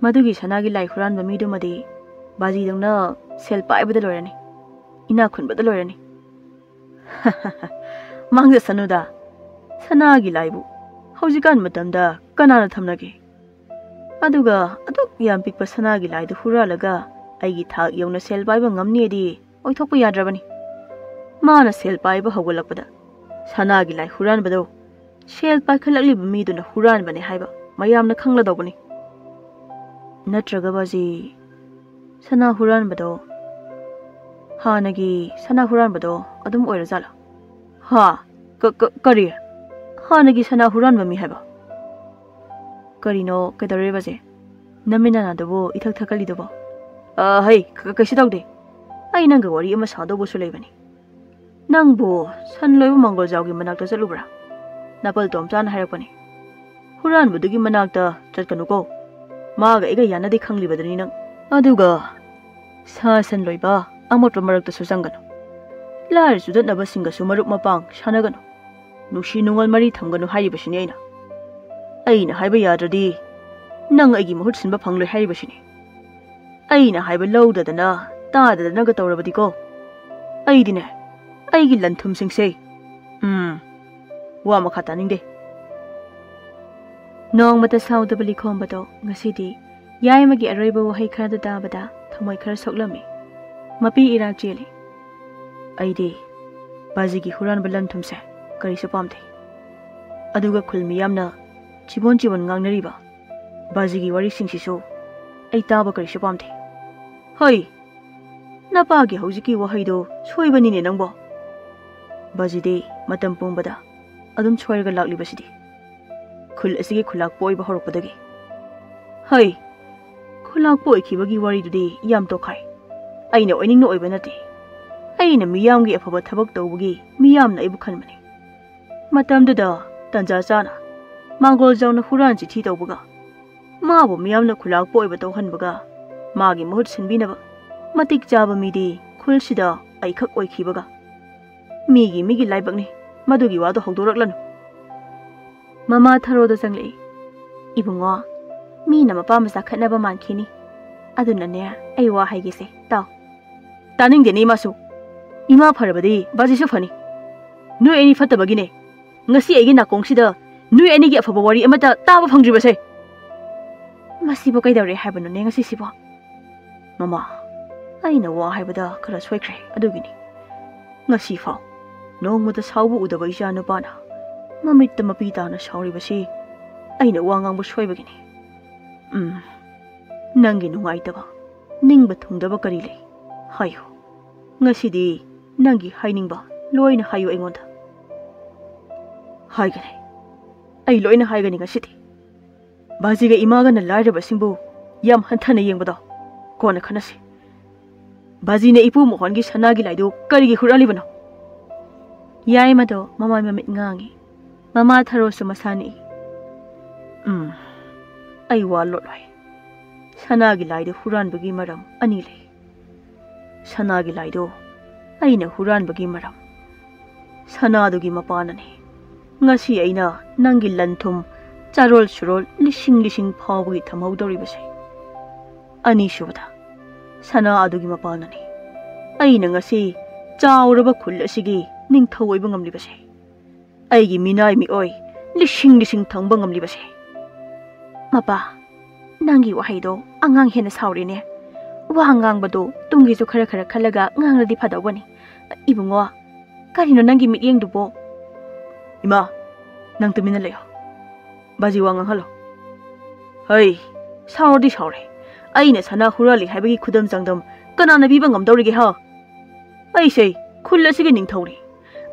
ꯃꯗꯨꯒꯤ ꯁꯅꯥꯒꯤ ꯂꯥꯏ ꯍꯨꯔꯥꯟꯕ ꯃꯤꯗꯨꯃꯗꯤ ꯕꯥꯖꯤꯗꯧꯅ ꯁꯦꯜ ꯄꯥꯏꯕꯗ ꯂꯣꯏꯔꯅꯤ, ꯏꯅꯥꯛ ꯈꯨꯟꯕꯗ ꯂꯣꯏꯔꯅꯤ꯫" "ꯃꯥꯡꯖꯁꯅꯨꯗ, ꯁꯅꯥꯒꯤ ꯂꯥꯏꯕꯨ ꯍꯧꯖꯤꯛꯀꯥꯟ ꯃꯇꯝꯗ ꯀꯅꯥꯅ ꯊꯝꯅꯒꯦ? ꯑꯗꯨꯒ ꯑꯗꯨꯛ ꯌꯥꯝ ꯄꯤꯛꯄ ꯁꯅꯥꯒꯤ ꯂꯥꯏꯗꯨ ꯍꯨꯔꯥꯜꯂꯒ ꯑꯩꯒꯤ ꯊꯥꯛ ꯌꯧꯅ ꯁꯦꯜ ꯄꯥꯏꯕ ꯉꯝꯅꯤꯗꯤ ꯑꯣꯏꯊꯣꯛꯄ ꯌꯥꯗ꯭ꯔꯕꯅꯤ꯫ ꯃꯥꯅ ꯁꯦꯜ ꯄꯥꯏꯕ ꯍꯧꯒꯠꯂꯛꯄꯗ ꯁꯅꯥꯒꯤ ꯂꯥꯏ ꯍꯨꯔꯥꯟꯕꯗꯣ ꯁꯦꯜ ꯄꯥꯏꯈꯠꯂꯛꯂꯤꯕ ꯃꯤꯗꯨꯅ ꯍꯨꯔꯥꯟꯕꯅꯦ ꯍꯥꯏꯕ ꯃꯌꯥꯝꯅ ꯈꯪꯂꯗꯧꯕꯅꯤ꯫ ꯅꯠꯇ꯭ꯔꯒ ꯕꯥꯖꯤ, ꯁꯅꯥ ꯍꯨꯔꯥꯟꯕꯗꯣ ꯍꯥꯟꯅꯒꯤ ꯁꯅꯥ ꯍꯨꯔꯥꯟꯕꯗꯣ ꯑꯗꯨꯝ ꯑꯣꯏꯔꯖꯥꯠꯂꯥ?" "ꯍꯥ? ꯀ-, ꯀ-, ꯀꯔꯤ? ꯍꯥꯟꯅꯒꯤ ꯁꯅꯥ ꯍꯨꯔꯥꯟꯕ ꯃꯤ ꯍꯥꯏꯕ? ꯀꯔꯤꯅꯣ, ꯀꯩꯗꯧꯔꯦ ꯕꯥꯖꯤ? ꯅꯃꯤꯠ ꯅꯅꯥꯗꯨꯕꯨ ꯏꯊꯛ ꯊꯛꯀꯠꯂꯤꯗꯨꯕꯣ?" "ꯑ, ꯍꯩ, ꯀ-, ꯀꯩꯁꯨ ꯇꯧꯗꯦ꯫ ꯑꯩ ꯅꯪꯒ ꯋꯥꯔꯤ ꯑꯃ ꯁꯥꯗꯧꯕꯁꯨ ꯂꯩꯕꯅꯤ꯫" "ꯅꯪꯕꯨ ꯁꯟ ꯂꯣꯏꯕ ꯃꯪꯒꯣꯜꯖꯥꯎꯒꯤ ꯃꯅꯥꯛꯇ ꯆꯠꯂꯨꯕ꯭ꯔꯥ?" ꯅꯥꯄꯜ ꯇꯣꯝꯆꯥꯅ ꯍꯥꯏꯔꯛꯄꯅꯤ꯫ ꯍꯨꯔꯥꯟꯕꯗꯨꯒꯤ ꯃꯅꯥꯛꯇ ꯆꯠꯀꯅꯨꯀꯣ꯫ ꯃꯥꯒ ꯑꯩꯒ ꯌꯥꯅꯗꯦ ꯈꯪꯂꯤꯕꯗꯨꯅꯤ ꯅꯪ꯫ ꯑꯗꯨꯒ ꯁꯥ ꯁꯟ ꯂꯣꯏꯕ ꯑꯃꯣꯠꯄ ꯃꯔꯛꯇꯁꯨ ꯆꯪꯒꯅꯨ꯫ ꯂꯥꯏꯔ ꯆꯨꯗꯠꯅꯕꯁꯤꯡꯒꯁꯨ ꯃꯔꯨꯞ ꯃꯄꯥꯡ ꯁꯥꯟꯅꯒꯅꯨ꯫ ꯅꯨꯡꯁꯤ ꯅꯨꯡꯉꯣꯜ ꯃꯔꯤ ꯊꯝꯒꯅꯨ ꯍꯥꯏꯔꯤꯕꯁꯤꯅꯤ ꯑꯩꯅ꯫ ꯑꯩꯅ ꯍꯥꯏꯕ ꯌꯥꯗ꯭ꯔꯗꯤ ꯅꯪ ꯑꯩꯒꯤ ꯃꯍꯨꯠ ꯁꯤꯟꯕ ꯐꯪꯂꯣꯏ ꯍꯥꯏꯔꯤꯕꯁꯤꯅꯤ꯫ ꯑꯩꯅ ꯍꯥꯏꯕ ꯂꯧꯗꯗꯅ ꯇꯥꯗꯗꯅꯒ ꯇꯧꯔꯕꯗꯤꯀꯣ, ꯑꯩꯗꯤꯅꯦ, ꯑꯩꯒꯤ ꯂꯟ ꯊꯨꯝꯁꯤꯡꯁꯦ, ꯎꯝ, ꯋꯥ ꯃꯈꯥ ꯇꯥꯅꯤꯡꯗꯦ꯫ ꯅꯣꯡꯃꯇ ꯁꯥꯎꯗꯕ ꯂꯤꯈꯣꯝꯕꯗꯣ ꯉꯁꯤꯗꯤ ꯌꯥꯏꯃꯒꯤ ꯑꯔꯣꯏꯕ ꯋꯥꯍꯩ ꯈꯔꯗ ꯇꯥꯕꯗ ꯊꯃꯣꯏ ꯈꯔ ꯁꯣꯛꯂꯝꯃꯤ꯫ ꯃꯄꯤ ꯏꯔꯥ ꯆꯦꯜꯂꯤ꯫ ꯑꯩꯗꯤ ꯕꯥꯖꯤꯒꯤ ꯍꯨꯔꯥꯟꯕ ꯂꯟ ꯊꯨꯝꯁꯦ ꯀꯔꯤꯁꯨ ꯄꯥꯝꯗꯦ꯫ ꯑꯗꯨꯒ ꯈꯨꯜ ꯃꯤꯌꯥꯝꯅ ꯆꯤꯕꯣꯟ ꯆꯤꯕꯣꯟ ꯉꯥꯡꯅꯔꯤꯕ ꯕꯥꯖꯤꯒꯤ ꯋꯥꯔꯤꯁꯤꯡꯁꯤꯁꯨ ꯑꯩ ꯇꯥꯕ ꯀꯔꯤꯁꯨ ꯄꯥꯝꯗꯦ꯫ ꯍꯣꯏ, ꯅꯄꯥꯒꯤ ꯍꯧꯖꯤꯛꯀꯤ ꯋꯥꯍꯩꯗꯣ ꯁꯣꯏꯕꯅꯤꯅꯦ ꯅꯪꯕꯣ꯫ ꯕꯥꯖꯤꯗꯤ ꯃꯇꯝ ꯄꯨꯝꯕꯗ ꯑꯗꯨꯝ ꯁꯣꯏꯔꯒ ꯂꯥꯛꯂꯤꯕꯁꯤꯗꯤ꯫ ꯈꯨꯜ ꯑꯁꯤꯒꯤ ꯈꯨꯂꯥꯛꯄ ꯑꯣꯏꯕ ꯍꯧꯔꯛꯄꯗꯒꯤ꯫ ꯍꯩ, ꯈꯨꯂꯥꯛꯄ ꯑꯣꯏꯈꯤꯕꯒꯤ ꯋꯥꯔꯤꯗꯨꯗꯤ ꯌꯥꯝ ꯇꯣꯈꯥꯏ꯫ ꯑꯩꯅ ꯑꯣꯏꯅꯤꯡꯅ ꯑꯣꯏꯕ ꯅꯠꯇꯦ꯫ ꯑꯩꯅ ꯃꯤꯌꯥꯝꯒꯤ ꯑꯐꯕ ꯊꯕꯛ ꯇꯧꯕꯒꯤ ꯃꯤꯌꯥꯝꯅ ꯑꯩꯕꯨ ꯈꯟꯕꯅꯤ꯫ ꯃꯇꯝꯗꯨꯗ ꯇꯟꯖꯥ ꯆꯥꯅ ꯃꯥꯡꯒꯣꯜꯖꯥꯎꯅ ꯍꯨꯔꯥꯟ ꯆꯤꯊꯤ ꯇꯧꯕꯒ, ꯃꯥꯕꯨ ꯃꯤꯌꯥꯝꯅ ꯈꯨꯂꯥꯛꯄ ꯑꯣꯏꯕ ꯇꯧꯍꯟꯕꯒ, ꯃꯥꯒꯤ ꯃꯍꯨꯠ ꯁꯤꯟꯕꯤꯅꯕ ꯃꯇꯤꯛ ꯆꯥꯕ ꯃꯤꯗꯤ ꯈꯨꯜꯁꯤꯗ ꯑꯩꯈꯛ ꯑꯣꯏꯈꯤꯕꯒ꯫ ꯃꯤꯒꯤ ꯃꯤꯒꯤ ꯂꯥꯏꯕꯛꯅꯤ, ꯃꯗꯨꯒꯤ ꯋꯥꯗꯣ ꯍꯧꯗꯣꯔꯛꯂꯅꯨ꯫ ꯃꯃꯥ ꯊꯔꯣꯗ ꯆꯪꯂꯛꯏ꯫ "ꯏꯕꯨꯡꯉꯣ, ꯃꯤꯅ ꯃꯄꯥ ꯃꯆꯥ ꯈꯠꯅꯕ ꯃꯥꯟꯈꯤꯅꯤ꯫ ꯑꯗꯨꯅꯅꯦ, ꯑꯩ ꯋꯥ ꯍꯥꯏꯒꯦꯁꯦ, ꯇꯥꯎ꯫" "ꯇꯥꯅꯤꯡꯗꯦꯅꯦ ꯏꯃꯥꯁꯨ꯫ ꯏꯃꯥ ꯐꯔꯕꯗꯤ ꯕꯥꯖꯤꯁꯨ ꯐꯅꯤ꯫ ꯅꯣꯏ ꯑꯅꯤ ꯐꯠꯇꯕꯒꯤꯅꯦ ꯉꯁꯤ ꯑꯩꯒꯤ ꯅꯥꯀꯣꯡꯁꯤꯗ ꯅꯣꯏ ꯑꯅꯤꯒꯤ ꯑꯐꯕ ꯋꯥꯔꯤ ꯑꯃꯠꯇ ꯇꯥꯕ ꯐꯪꯗ꯭ꯔꯤꯕꯁꯦ꯫" "ꯃꯁꯤꯕꯨ ꯀꯩꯗꯧꯔꯦ ꯍꯥꯏꯕꯅꯣꯅꯦ ꯉꯁꯤꯁꯤꯕꯣ?" "ꯃꯃꯥ, ꯑꯩꯅ ꯋꯥ ꯍꯥꯏꯕꯗ ꯈꯔ ꯁꯣꯏꯈ꯭ꯔꯦ, ꯑꯗꯨꯒꯤꯅꯤ꯫ ꯉꯁꯤꯐꯥꯎ ꯅꯣꯡꯃꯇ ꯁꯥꯎꯕ ꯎꯗꯕ ꯏꯆꯥ ꯅꯨꯄꯥꯅ ꯃꯃꯤꯠꯇ ꯃꯄꯤ ꯇꯥꯅ ꯁꯥꯎꯔꯤꯕꯁꯤ ꯑꯩꯅ ꯋꯥ ꯉꯥꯡꯕ ꯁꯣꯏꯕꯒꯤꯅꯤ꯫ ꯎꯝ, ꯅꯪꯒꯤ ꯅꯨꯡꯉꯥꯏꯇꯕ, ꯅꯤꯡꯕ ꯊꯨꯡꯗꯕ ꯀꯔꯤ ꯂꯩ? ꯍꯥꯏꯌꯨ꯫ ꯉꯁꯤꯗꯤ ꯅꯪꯒꯤ ꯍꯥꯏꯅꯤꯡꯕ ꯂꯣꯏꯅ ꯍꯥꯏꯌꯨ ꯑꯩꯉꯣꯟꯗ꯫" "ꯍꯥꯏꯒꯅꯤ, ꯑꯩ ꯂꯣꯏꯅ ꯍꯥꯏꯒꯅꯤ ꯉꯁꯤꯗꯤ꯫ ꯕꯥꯖꯤꯒ ꯏꯃꯥꯒꯅ ꯂꯥꯏꯔꯕꯁꯤꯡꯕꯨ ꯌꯥꯝ ꯍꯟꯊꯅ ꯌꯦꯡꯕꯗꯣ ꯀꯣꯟꯅ ꯈꯟꯅꯁꯤ꯫ ꯕꯥꯖꯤꯅ ꯏꯄꯨ ꯃꯣꯍꯟꯒꯤ ꯁꯅꯥꯒꯤ ꯂꯥꯏꯗꯨ ꯀꯔꯤꯒꯤ ꯍꯨꯔꯥꯜꯂꯤꯕꯅꯣ?" ꯌꯥꯏꯃꯗꯣ ꯃꯃꯥꯏ ꯃꯃꯤꯠ ꯉꯥꯡꯉꯤ꯫ ꯃꯃꯥ ꯊꯔꯣꯁꯨ ꯃꯁꯥ ꯅꯤꯛꯏ꯫ ꯎꯝ, ꯑꯩ ꯋꯥ ꯂꯣꯠꯂꯣꯏ꯫ ꯁꯅꯥꯒꯤ ꯂꯥꯏꯗꯨ ꯍꯨꯔꯥꯟꯕꯒꯤ ꯃꯔꯝ ꯑꯅꯤ ꯂꯩ꯫ ꯁꯅꯥꯒꯤ ꯂꯥꯏꯗꯣ ꯑꯩꯅ ꯍꯨꯔꯥꯟꯕꯒꯤ ꯃꯔꯝ, ꯁꯅꯥꯗꯨꯒꯤ ꯃꯄꯥꯅꯅꯤ꯫ ꯉꯁꯤ ꯑꯩꯅ ꯅꯪꯒꯤ ꯂꯟ ꯊꯨꯝ, ꯆꯥꯔꯣꯜ ꯁꯨꯔꯣꯜ ꯂꯤꯁꯤꯡ ꯂꯤꯁꯤꯡ ꯐꯥꯎꯕꯒꯤ ꯊꯝꯍꯧꯗꯧꯔꯤꯕꯁꯦ꯫ ꯑꯅꯤꯁꯨꯕꯗ, ꯁꯅꯥ ꯑꯗꯨꯒꯤ ꯃꯄꯥꯅꯅꯤ꯫ ꯑꯩꯅ ꯉꯁꯤ ꯆꯥꯎꯔꯕ ꯈꯨꯜ ꯑꯁꯤꯒꯤ ꯅꯤꯡꯊꯧ ꯑꯣꯏꯕ ꯉꯝꯂꯤꯕꯁꯦ, ꯑꯩꯒꯤ ꯃꯤꯅꯥꯏ ꯃꯤꯑꯣꯏ ꯂꯤꯁꯤꯡ ꯂꯤꯁꯤꯡ ꯊꯝꯕ ꯉꯝꯂꯤꯕꯁꯦ꯫ ꯃꯄꯥ, ꯅꯪꯒꯤ ꯋꯥꯍꯩꯗꯣ ꯑꯉꯥꯡ ꯍꯦꯟꯅ ꯁꯥꯎꯔꯦꯅꯦ꯫ ꯋꯥ ꯉꯥꯡꯕꯗꯣ ꯇꯨꯡꯒꯤꯁꯨ ꯈꯔ ꯈꯔ ꯈꯜꯂꯒ ꯉꯥꯡꯂꯗꯤ ꯐꯗꯧꯕꯅꯤ꯫ ꯏꯕꯨꯡꯉꯣ, ꯀꯔꯤꯅꯣ ꯅꯪꯒꯤ ꯃꯤꯠꯌꯦꯡꯗꯨꯕꯣ? ꯏꯃꯥ, ꯅꯪ ꯇꯨꯃꯤꯟꯅ ꯂꯩꯌꯣ꯫ ꯕꯥꯖꯤ ꯋꯥ ꯉꯥꯡꯍꯜꯂꯣ꯫ ꯍꯩ, ꯁꯥꯎꯔꯗꯤ ꯁꯥꯎꯔꯦ꯫ ꯑꯩꯅ ꯁꯅꯥ ꯍꯨꯔꯥꯜꯂꯤ ꯍꯥꯏꯕꯒꯤ ꯈꯨꯗꯝ ꯆꯥꯡꯗꯝ ꯀꯅꯥꯅ ꯄꯤꯕ ꯉꯝꯗꯧꯔꯤꯒꯦ, ꯍꯥ? ꯑꯩꯁꯦ ꯈꯨꯜ ꯑꯁꯤꯒꯤ ꯅꯤꯡꯊꯧꯅꯤ꯫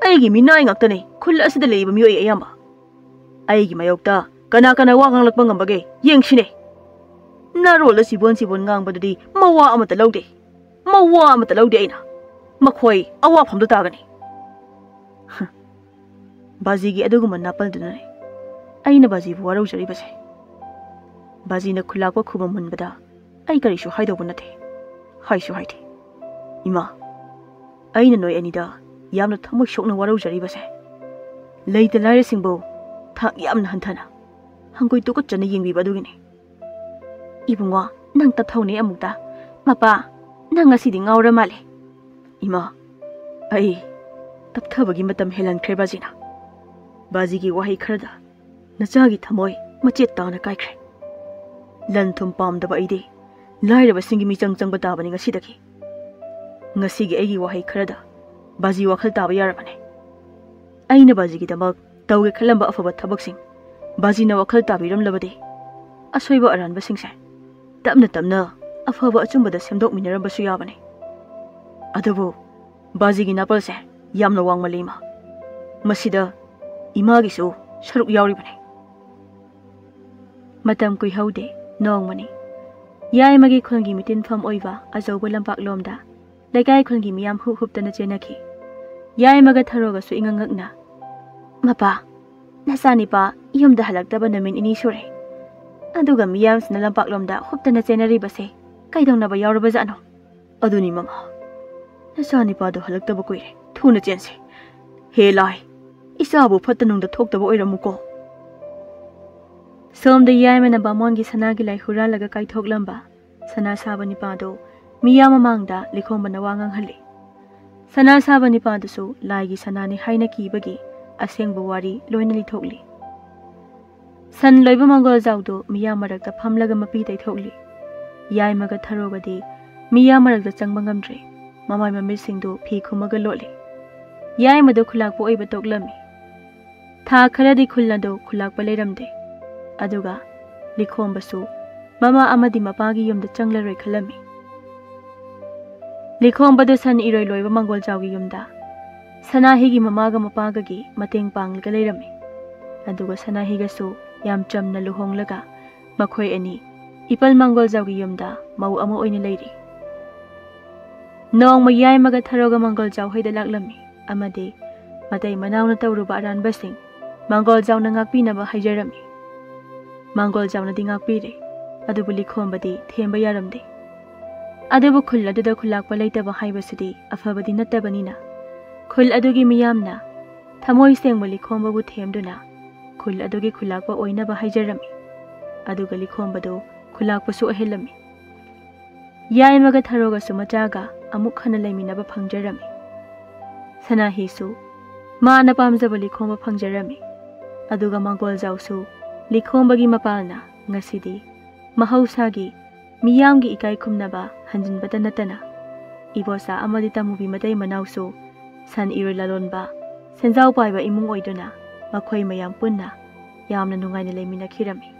ꯑꯩꯒꯤ ꯃꯤꯅꯥꯏ ꯉꯥꯛꯇꯅꯤ ꯈꯨꯜ ꯑꯁꯤꯗ ꯂꯩꯔꯤꯕ ꯃꯤꯑꯣꯏ ꯑꯌꯥꯝꯕ꯫ ꯑꯩꯒꯤ ꯃꯥꯌꯣꯛꯇ ꯀꯅꯥ ꯀꯅꯥ ꯋꯥ ꯉꯥꯡꯂꯛꯄ ꯉꯝꯕꯒꯦ ꯌꯦꯡꯁꯤꯅꯦ꯫ ꯅꯔꯣꯜꯗ ꯆꯤꯕꯣꯟ ꯆꯤꯕꯣꯟ ꯉꯥꯡꯕꯗꯨꯗꯤ ꯃꯋꯥ ꯑꯃꯠꯇ ꯂꯧꯗꯦ꯫ ꯃꯋꯥ ꯑꯃꯠꯇ ꯂꯧꯗꯦ ꯑꯩꯅ꯫ ꯃꯈꯣꯏ ꯑꯋꯥꯐꯝꯗ ꯇꯥꯒꯅꯤ꯫ ꯕꯥꯖꯤꯒꯤ ꯑꯗꯨꯒꯨꯝꯕ ꯅꯥꯄꯜꯗꯨꯅꯅꯦ ꯑꯩꯅ ꯕꯥꯖꯤꯕꯨ ꯋꯥꯔꯧꯖꯔꯤꯕꯁꯦ꯫ ꯕꯥꯖꯤꯅ ꯈꯨꯜꯂꯥꯛꯄ ꯈꯨꯕꯝ ꯍꯨꯟꯕꯗ ꯑꯩ ꯀꯔꯤꯁꯨ ꯍꯥꯏꯗꯧꯕ ꯅꯠꯇꯦ꯫ ꯍꯥꯏꯁꯨ ꯍꯥꯏꯗꯦ꯫ ꯏꯃꯥ, ꯑꯩꯅ ꯅꯣꯏ ꯑꯅꯤꯗ ꯌꯥꯝꯅ ꯊꯃꯣꯏ ꯁꯣꯛꯅ ꯋꯥꯔꯧꯖꯔꯤꯕꯁꯦ, ꯂꯩꯇ ꯂꯥꯏꯔꯁꯤꯡꯕꯨ ꯊꯥꯛ ꯌꯥꯝꯅ ꯍꯟꯊꯅ ꯍꯪꯒꯣꯏ ꯇꯨꯀꯠꯆꯅ ꯌꯦꯡꯕꯤꯕ ꯑꯗꯨꯒꯤꯅꯤ꯫ ꯏꯕꯨꯡꯉꯣ, ꯅꯪ ꯇꯞꯊꯧꯅꯦ ꯑꯃꯨꯛꯇ꯫ ꯃꯄꯥ, ꯅꯪ ꯉꯁꯤꯗꯤ ꯉꯥꯎꯔ ꯃꯥꯜꯂꯦ꯫ ꯏꯃꯥ, ꯑꯩ ꯇꯞꯊꯕꯒꯤ ꯃꯇꯝ ꯍꯦꯜꯍꯟꯈ꯭ꯔꯦ ꯕꯥꯖꯤꯅ꯫ ꯕꯥꯖꯤꯒꯤ ꯋꯥꯍꯩ ꯈꯔꯗ ꯅꯆꯥꯒꯤ ꯊꯃꯣꯏ ꯃꯆꯦꯠ ꯇꯥꯅ ꯀꯥꯏꯈ꯭ꯔꯦ꯫ ꯂꯟ ꯊꯨꯝ ꯄꯥꯝꯗꯕ ꯑꯩꯗꯤ ꯂꯥꯏꯔꯕꯁꯤꯡꯒꯤ ꯃꯤꯆꯪ ꯆꯪꯕ ꯇꯥꯕꯅꯤ ꯉꯁꯤꯗꯒꯤ꯫ ꯉꯁꯤꯒꯤ ꯑꯩꯒꯤ ꯋꯥꯍꯩ ꯈꯔꯗ ꯕꯥꯖꯤ ꯋꯥꯈꯜ ꯇꯥꯕ ꯌꯥꯔꯕꯅꯦ꯫ ꯑꯩꯅ ꯕꯥꯖꯤꯒꯤꯗꯃꯛ ꯇꯧꯒꯦ ꯈꯜꯂꯝꯕ ꯑꯐꯕ ꯊꯕꯛꯁꯤꯡ ꯕꯥꯖꯤꯅ ꯋꯥꯈꯜ ꯇꯥꯕꯤꯔꯝꯂꯕꯗꯤ ꯑꯁꯣꯏꯕ ꯑꯔꯥꯟꯕꯁꯤꯡꯁꯦ ꯇꯞꯅ ꯇꯞꯅ ꯑꯐꯕ ꯑꯆꯨꯝꯕꯗ ꯁꯦꯝꯗꯣꯛꯃꯤꯟꯅꯔꯝꯕꯁꯨ ꯌꯥꯕꯅꯤ꯫ ꯑꯗꯨꯕꯨ ꯕꯥꯖꯤꯒꯤ ꯅꯥꯄꯜꯁꯦ ꯌꯥꯝꯅ ꯋꯥꯡꯃꯜꯂꯤ ꯏꯃꯥ꯫ ꯃꯁꯤꯗ ꯏꯃꯥꯒꯤꯁꯨ ꯁꯔꯨꯛ ꯌꯥꯎꯔꯤꯕꯅꯤ꯫ ꯃꯇꯝ ꯀꯨꯏꯍꯧꯗꯦ, ꯅꯣꯡꯃꯅꯤ ꯌꯥꯏꯃꯒꯤ ꯈꯨꯜꯒꯤ ꯃꯤꯇꯤꯟꯐꯝ ꯑꯣꯏꯕ ꯑꯆꯧꯕ ꯂꯝꯄꯥꯛꯂꯣꯝꯗ ꯂꯩꯀꯥꯏ ꯈꯨꯜꯒꯤ ꯃꯤꯌꯥꯝ ꯍꯨꯞ ꯍꯨꯞꯇꯅ ꯆꯦꯟꯅꯈꯤ꯫ ꯌꯥꯏꯃꯒ ꯊꯔꯣꯒꯁꯨ ꯏꯉꯛ ꯉꯛꯅ, "ꯃꯄꯥ, "ꯅꯆꯥꯅꯤꯄꯥ ꯌꯨꯝꯗ ꯍꯜꯂꯛꯇꯕ ꯅꯨꯃꯤꯠ ꯅꯤꯅꯤ ꯁꯨꯔꯦ, ꯑꯗꯨꯒ ꯃꯤꯌꯥꯝꯁꯤꯅ ꯂꯝꯄꯥꯛꯂꯣꯝꯗ ꯍꯨꯞꯇꯅ ꯆꯦꯟꯅꯔꯤꯕꯁꯦ ꯀꯩꯗꯧꯅꯕ ꯌꯥꯎꯔꯕꯖꯥꯠꯅꯣ?" "ꯑꯗꯨꯅꯤ ꯃꯃꯥ, ꯅꯆꯥꯅꯤꯄꯥꯗꯣ ꯍꯜꯂꯛꯇꯕ ꯀꯨꯏꯔꯦ, ꯊꯨꯅ ꯆꯦꯟꯁꯤ꯫ ꯍꯦ ꯂꯥꯏ, ꯏꯆꯥꯕꯨ ꯐꯠꯇ ꯅꯨꯡꯗ ꯊꯣꯛꯇꯕ ꯑꯣꯏꯔꯝꯃꯨꯀꯣ꯫" ꯁꯣꯝꯗ ꯌꯥꯏꯃꯅ ꯕꯥꯃꯣꯟꯒꯤ ꯁꯅꯥꯒꯤ ꯂꯥꯏ ꯍꯨꯔꯥꯜꯂꯒ ꯀꯥꯏꯊꯣꯛꯂꯝꯕ ꯁꯅꯥ ꯁꯥꯕ ꯅꯤꯄꯥꯗꯣ ꯃꯤꯌꯥꯝ ꯃꯃꯥꯡꯗ ꯂꯤꯈꯣꯝꯕꯅ ꯋꯥ ꯉꯥꯡꯍꯜꯂꯤ꯫ ꯁꯅꯥ ꯁꯥꯕ ꯅꯤꯄꯥꯗꯨꯁꯨ ꯂꯥꯏꯒꯤ ꯁꯅꯥꯅꯤ ꯍꯥꯏꯅ ꯀꯤꯕꯒꯤ ꯑꯁꯦꯡꯕ ꯋꯥꯔꯤ ꯂꯣꯏꯅ ꯂꯤꯊꯣꯛꯂꯤ꯫ ꯁꯟ ꯂꯣꯏꯕ ꯃꯪꯒꯣꯜꯖꯥꯎꯗꯨ ꯃꯤꯌꯥꯝ ꯃꯔꯛꯇ ꯐꯝꯂꯒ ꯃꯄꯤ ꯇꯩꯊꯣꯛꯂꯤ꯫ ꯌꯥꯏꯃꯒ ꯊꯔꯣꯒꯗꯤ ꯃꯤꯌꯥꯝ ꯃꯔꯛꯇ ꯆꯪꯕ ꯉꯝꯗ꯭ꯔꯦ꯫ ꯃꯃꯥꯏ ꯃꯃꯤꯠꯁꯤꯡꯗꯨ ꯐꯤ ꯈꯨꯝꯃꯒ ꯂꯣꯠꯂꯤ꯫ ꯌꯥꯏꯃꯗꯨ ꯈꯨꯂꯥꯛꯄ ꯑꯣꯏꯕ ꯇꯣꯛꯂꯝꯃꯤ꯫ ꯊꯥ ꯈꯔꯗꯤ ꯈꯨꯜ ꯑꯗꯨ ꯈꯨꯂꯥꯛꯄ ꯂꯩꯔꯝꯗꯦ꯫ ꯑꯗꯨꯒ ꯂꯤꯈꯣꯝꯕꯁꯨ ꯃꯃꯥ ꯑꯃꯗꯤ ꯃꯄꯥꯒꯤ ꯌꯨꯝꯗ ꯆꯪꯂꯔꯣꯏ ꯈꯜꯂꯝꯃꯤ꯫ ꯂꯤꯈꯣꯝꯕꯗꯨ ꯁꯟ ꯏꯔꯣꯏ ꯂꯣꯏꯕ ꯃꯪꯒꯣꯜꯖꯥꯎꯒꯤ ꯌꯨꯝꯗ ꯁꯅꯥꯍꯤꯒꯤ ꯃꯃꯥꯒ ꯃꯄꯥꯒꯒꯤ ꯃꯇꯦꯡ ꯄꯥꯡꯂꯒ ꯂꯩꯔꯝꯃꯤ꯫ ꯑꯗꯨꯒ ꯁꯅꯥꯍꯤꯒꯁꯨ ꯌꯥꯝ ꯆꯝꯅ ꯂꯨꯍꯣꯡꯂꯒ ꯃꯈꯣꯏ ꯑꯅꯤ ꯏꯄꯜ ꯃꯪꯒꯣꯜꯖꯥꯎꯒꯤ ꯌꯨꯝꯗ ꯃꯧ ꯑꯃ ꯑꯣꯏꯅ ꯂꯩꯔꯤ꯫ ꯅꯣꯡꯃ ꯌꯥꯏꯃꯒ ꯊꯔꯣꯒ ꯃꯪꯒꯣꯜꯖꯥꯎ ꯍꯣꯏꯗ ꯂꯥꯛꯂꯝꯃꯤ ꯑꯃꯗꯤ ꯃꯇꯩ ꯃꯅꯥꯎꯅ ꯇꯧꯔꯨꯕ ꯑꯔꯥꯟꯕꯁꯤꯡ ꯃꯪꯒꯣꯜꯖꯥꯎꯅ ꯉꯥꯛꯄꯤꯅꯕ ꯍꯥꯏꯖꯔꯝꯃꯤ꯫ ꯃꯪꯒꯣꯜꯖꯥꯎꯅꯗꯤ ꯉꯥꯛꯄꯤꯔꯦ, ꯑꯗꯨꯕꯨ ꯂꯤꯈꯣꯝꯕꯗꯤ ꯊꯦꯝꯕ ꯌꯥꯔꯝꯗꯦ꯫ ꯑꯗꯨꯕꯨ ꯈꯨꯜ ꯑꯗꯨꯗ ꯈꯨꯂꯥꯛꯄ ꯂꯩꯇꯕ ꯍꯥꯏꯕꯁꯤꯗꯤ ꯑꯐꯕꯗꯤ ꯅꯠꯇꯕꯅꯤꯅ, ꯈꯨꯜ ꯑꯗꯨꯒꯤ ꯃꯤꯌꯥꯝꯅ ꯊꯃꯣꯏ ꯁꯦꯡꯕ ꯂꯤꯈꯣꯝꯕꯕꯨ ꯊꯦꯝꯗꯨꯅ ꯈꯨꯜ ꯑꯗꯨꯒꯤ ꯈꯨꯂꯥꯛꯄ ꯑꯣꯏꯅꯕ ꯍꯥꯏꯖꯔꯝꯃꯤ꯫ ꯑꯗꯨꯒ ꯂꯤꯈꯣꯝꯕꯗꯨ ꯈꯨꯂꯥꯛꯄꯁꯨ ꯑꯣꯏꯍꯜꯂꯝꯃꯤ꯫ ꯌꯥꯏꯃꯒ ꯊꯔꯣꯒꯁꯨ ꯃꯆꯥꯒ ꯑꯃꯨꯛ ꯍꯟꯅ ꯂꯩꯃꯤꯟꯅꯕ ꯐꯪꯖꯔꯝꯃꯤ꯫ ꯁꯅꯥꯍꯤꯁꯨ ꯃꯥꯅ ꯄꯥꯝꯖꯕ ꯂꯤꯈꯣꯝꯕ ꯐꯪꯖꯔꯝꯃꯤ꯫ ꯑꯗꯨꯒ ꯃꯪꯒꯣꯜꯖꯥꯎꯁꯨ ꯂꯤꯈꯣꯝꯕꯒꯤ ꯃꯄꯥꯜꯅ ꯉꯁꯤꯗꯤ ꯃꯍꯧꯁꯥꯒꯤ ꯃꯤꯌꯥꯝꯒꯤ ꯏꯀꯥꯏ ꯈꯨꯝꯅꯕ ꯍꯟꯖꯤꯟꯕꯇ ꯅꯠꯇꯅ, ꯏꯕꯣꯆꯥ ꯑꯃꯗꯤ ꯇꯃꯨꯕꯤ ꯃꯇꯩ ꯃꯅꯥꯎꯁꯨ ꯁꯟ ꯏꯔꯣꯏ ꯂꯂꯣꯟꯕ, ꯁꯦꯟꯖꯥꯎ ꯄꯥꯏꯕ ꯏꯃꯨꯡ ꯑꯣꯏꯗꯨꯅ ꯃꯈꯣꯏ ꯃꯌꯥꯝ ꯄꯨꯟꯅ ꯌꯥꯝꯅ ꯅꯨꯡꯉꯥꯏꯅ ꯂꯩꯃꯤꯟꯅꯈꯤꯔꯝꯃꯤ꯫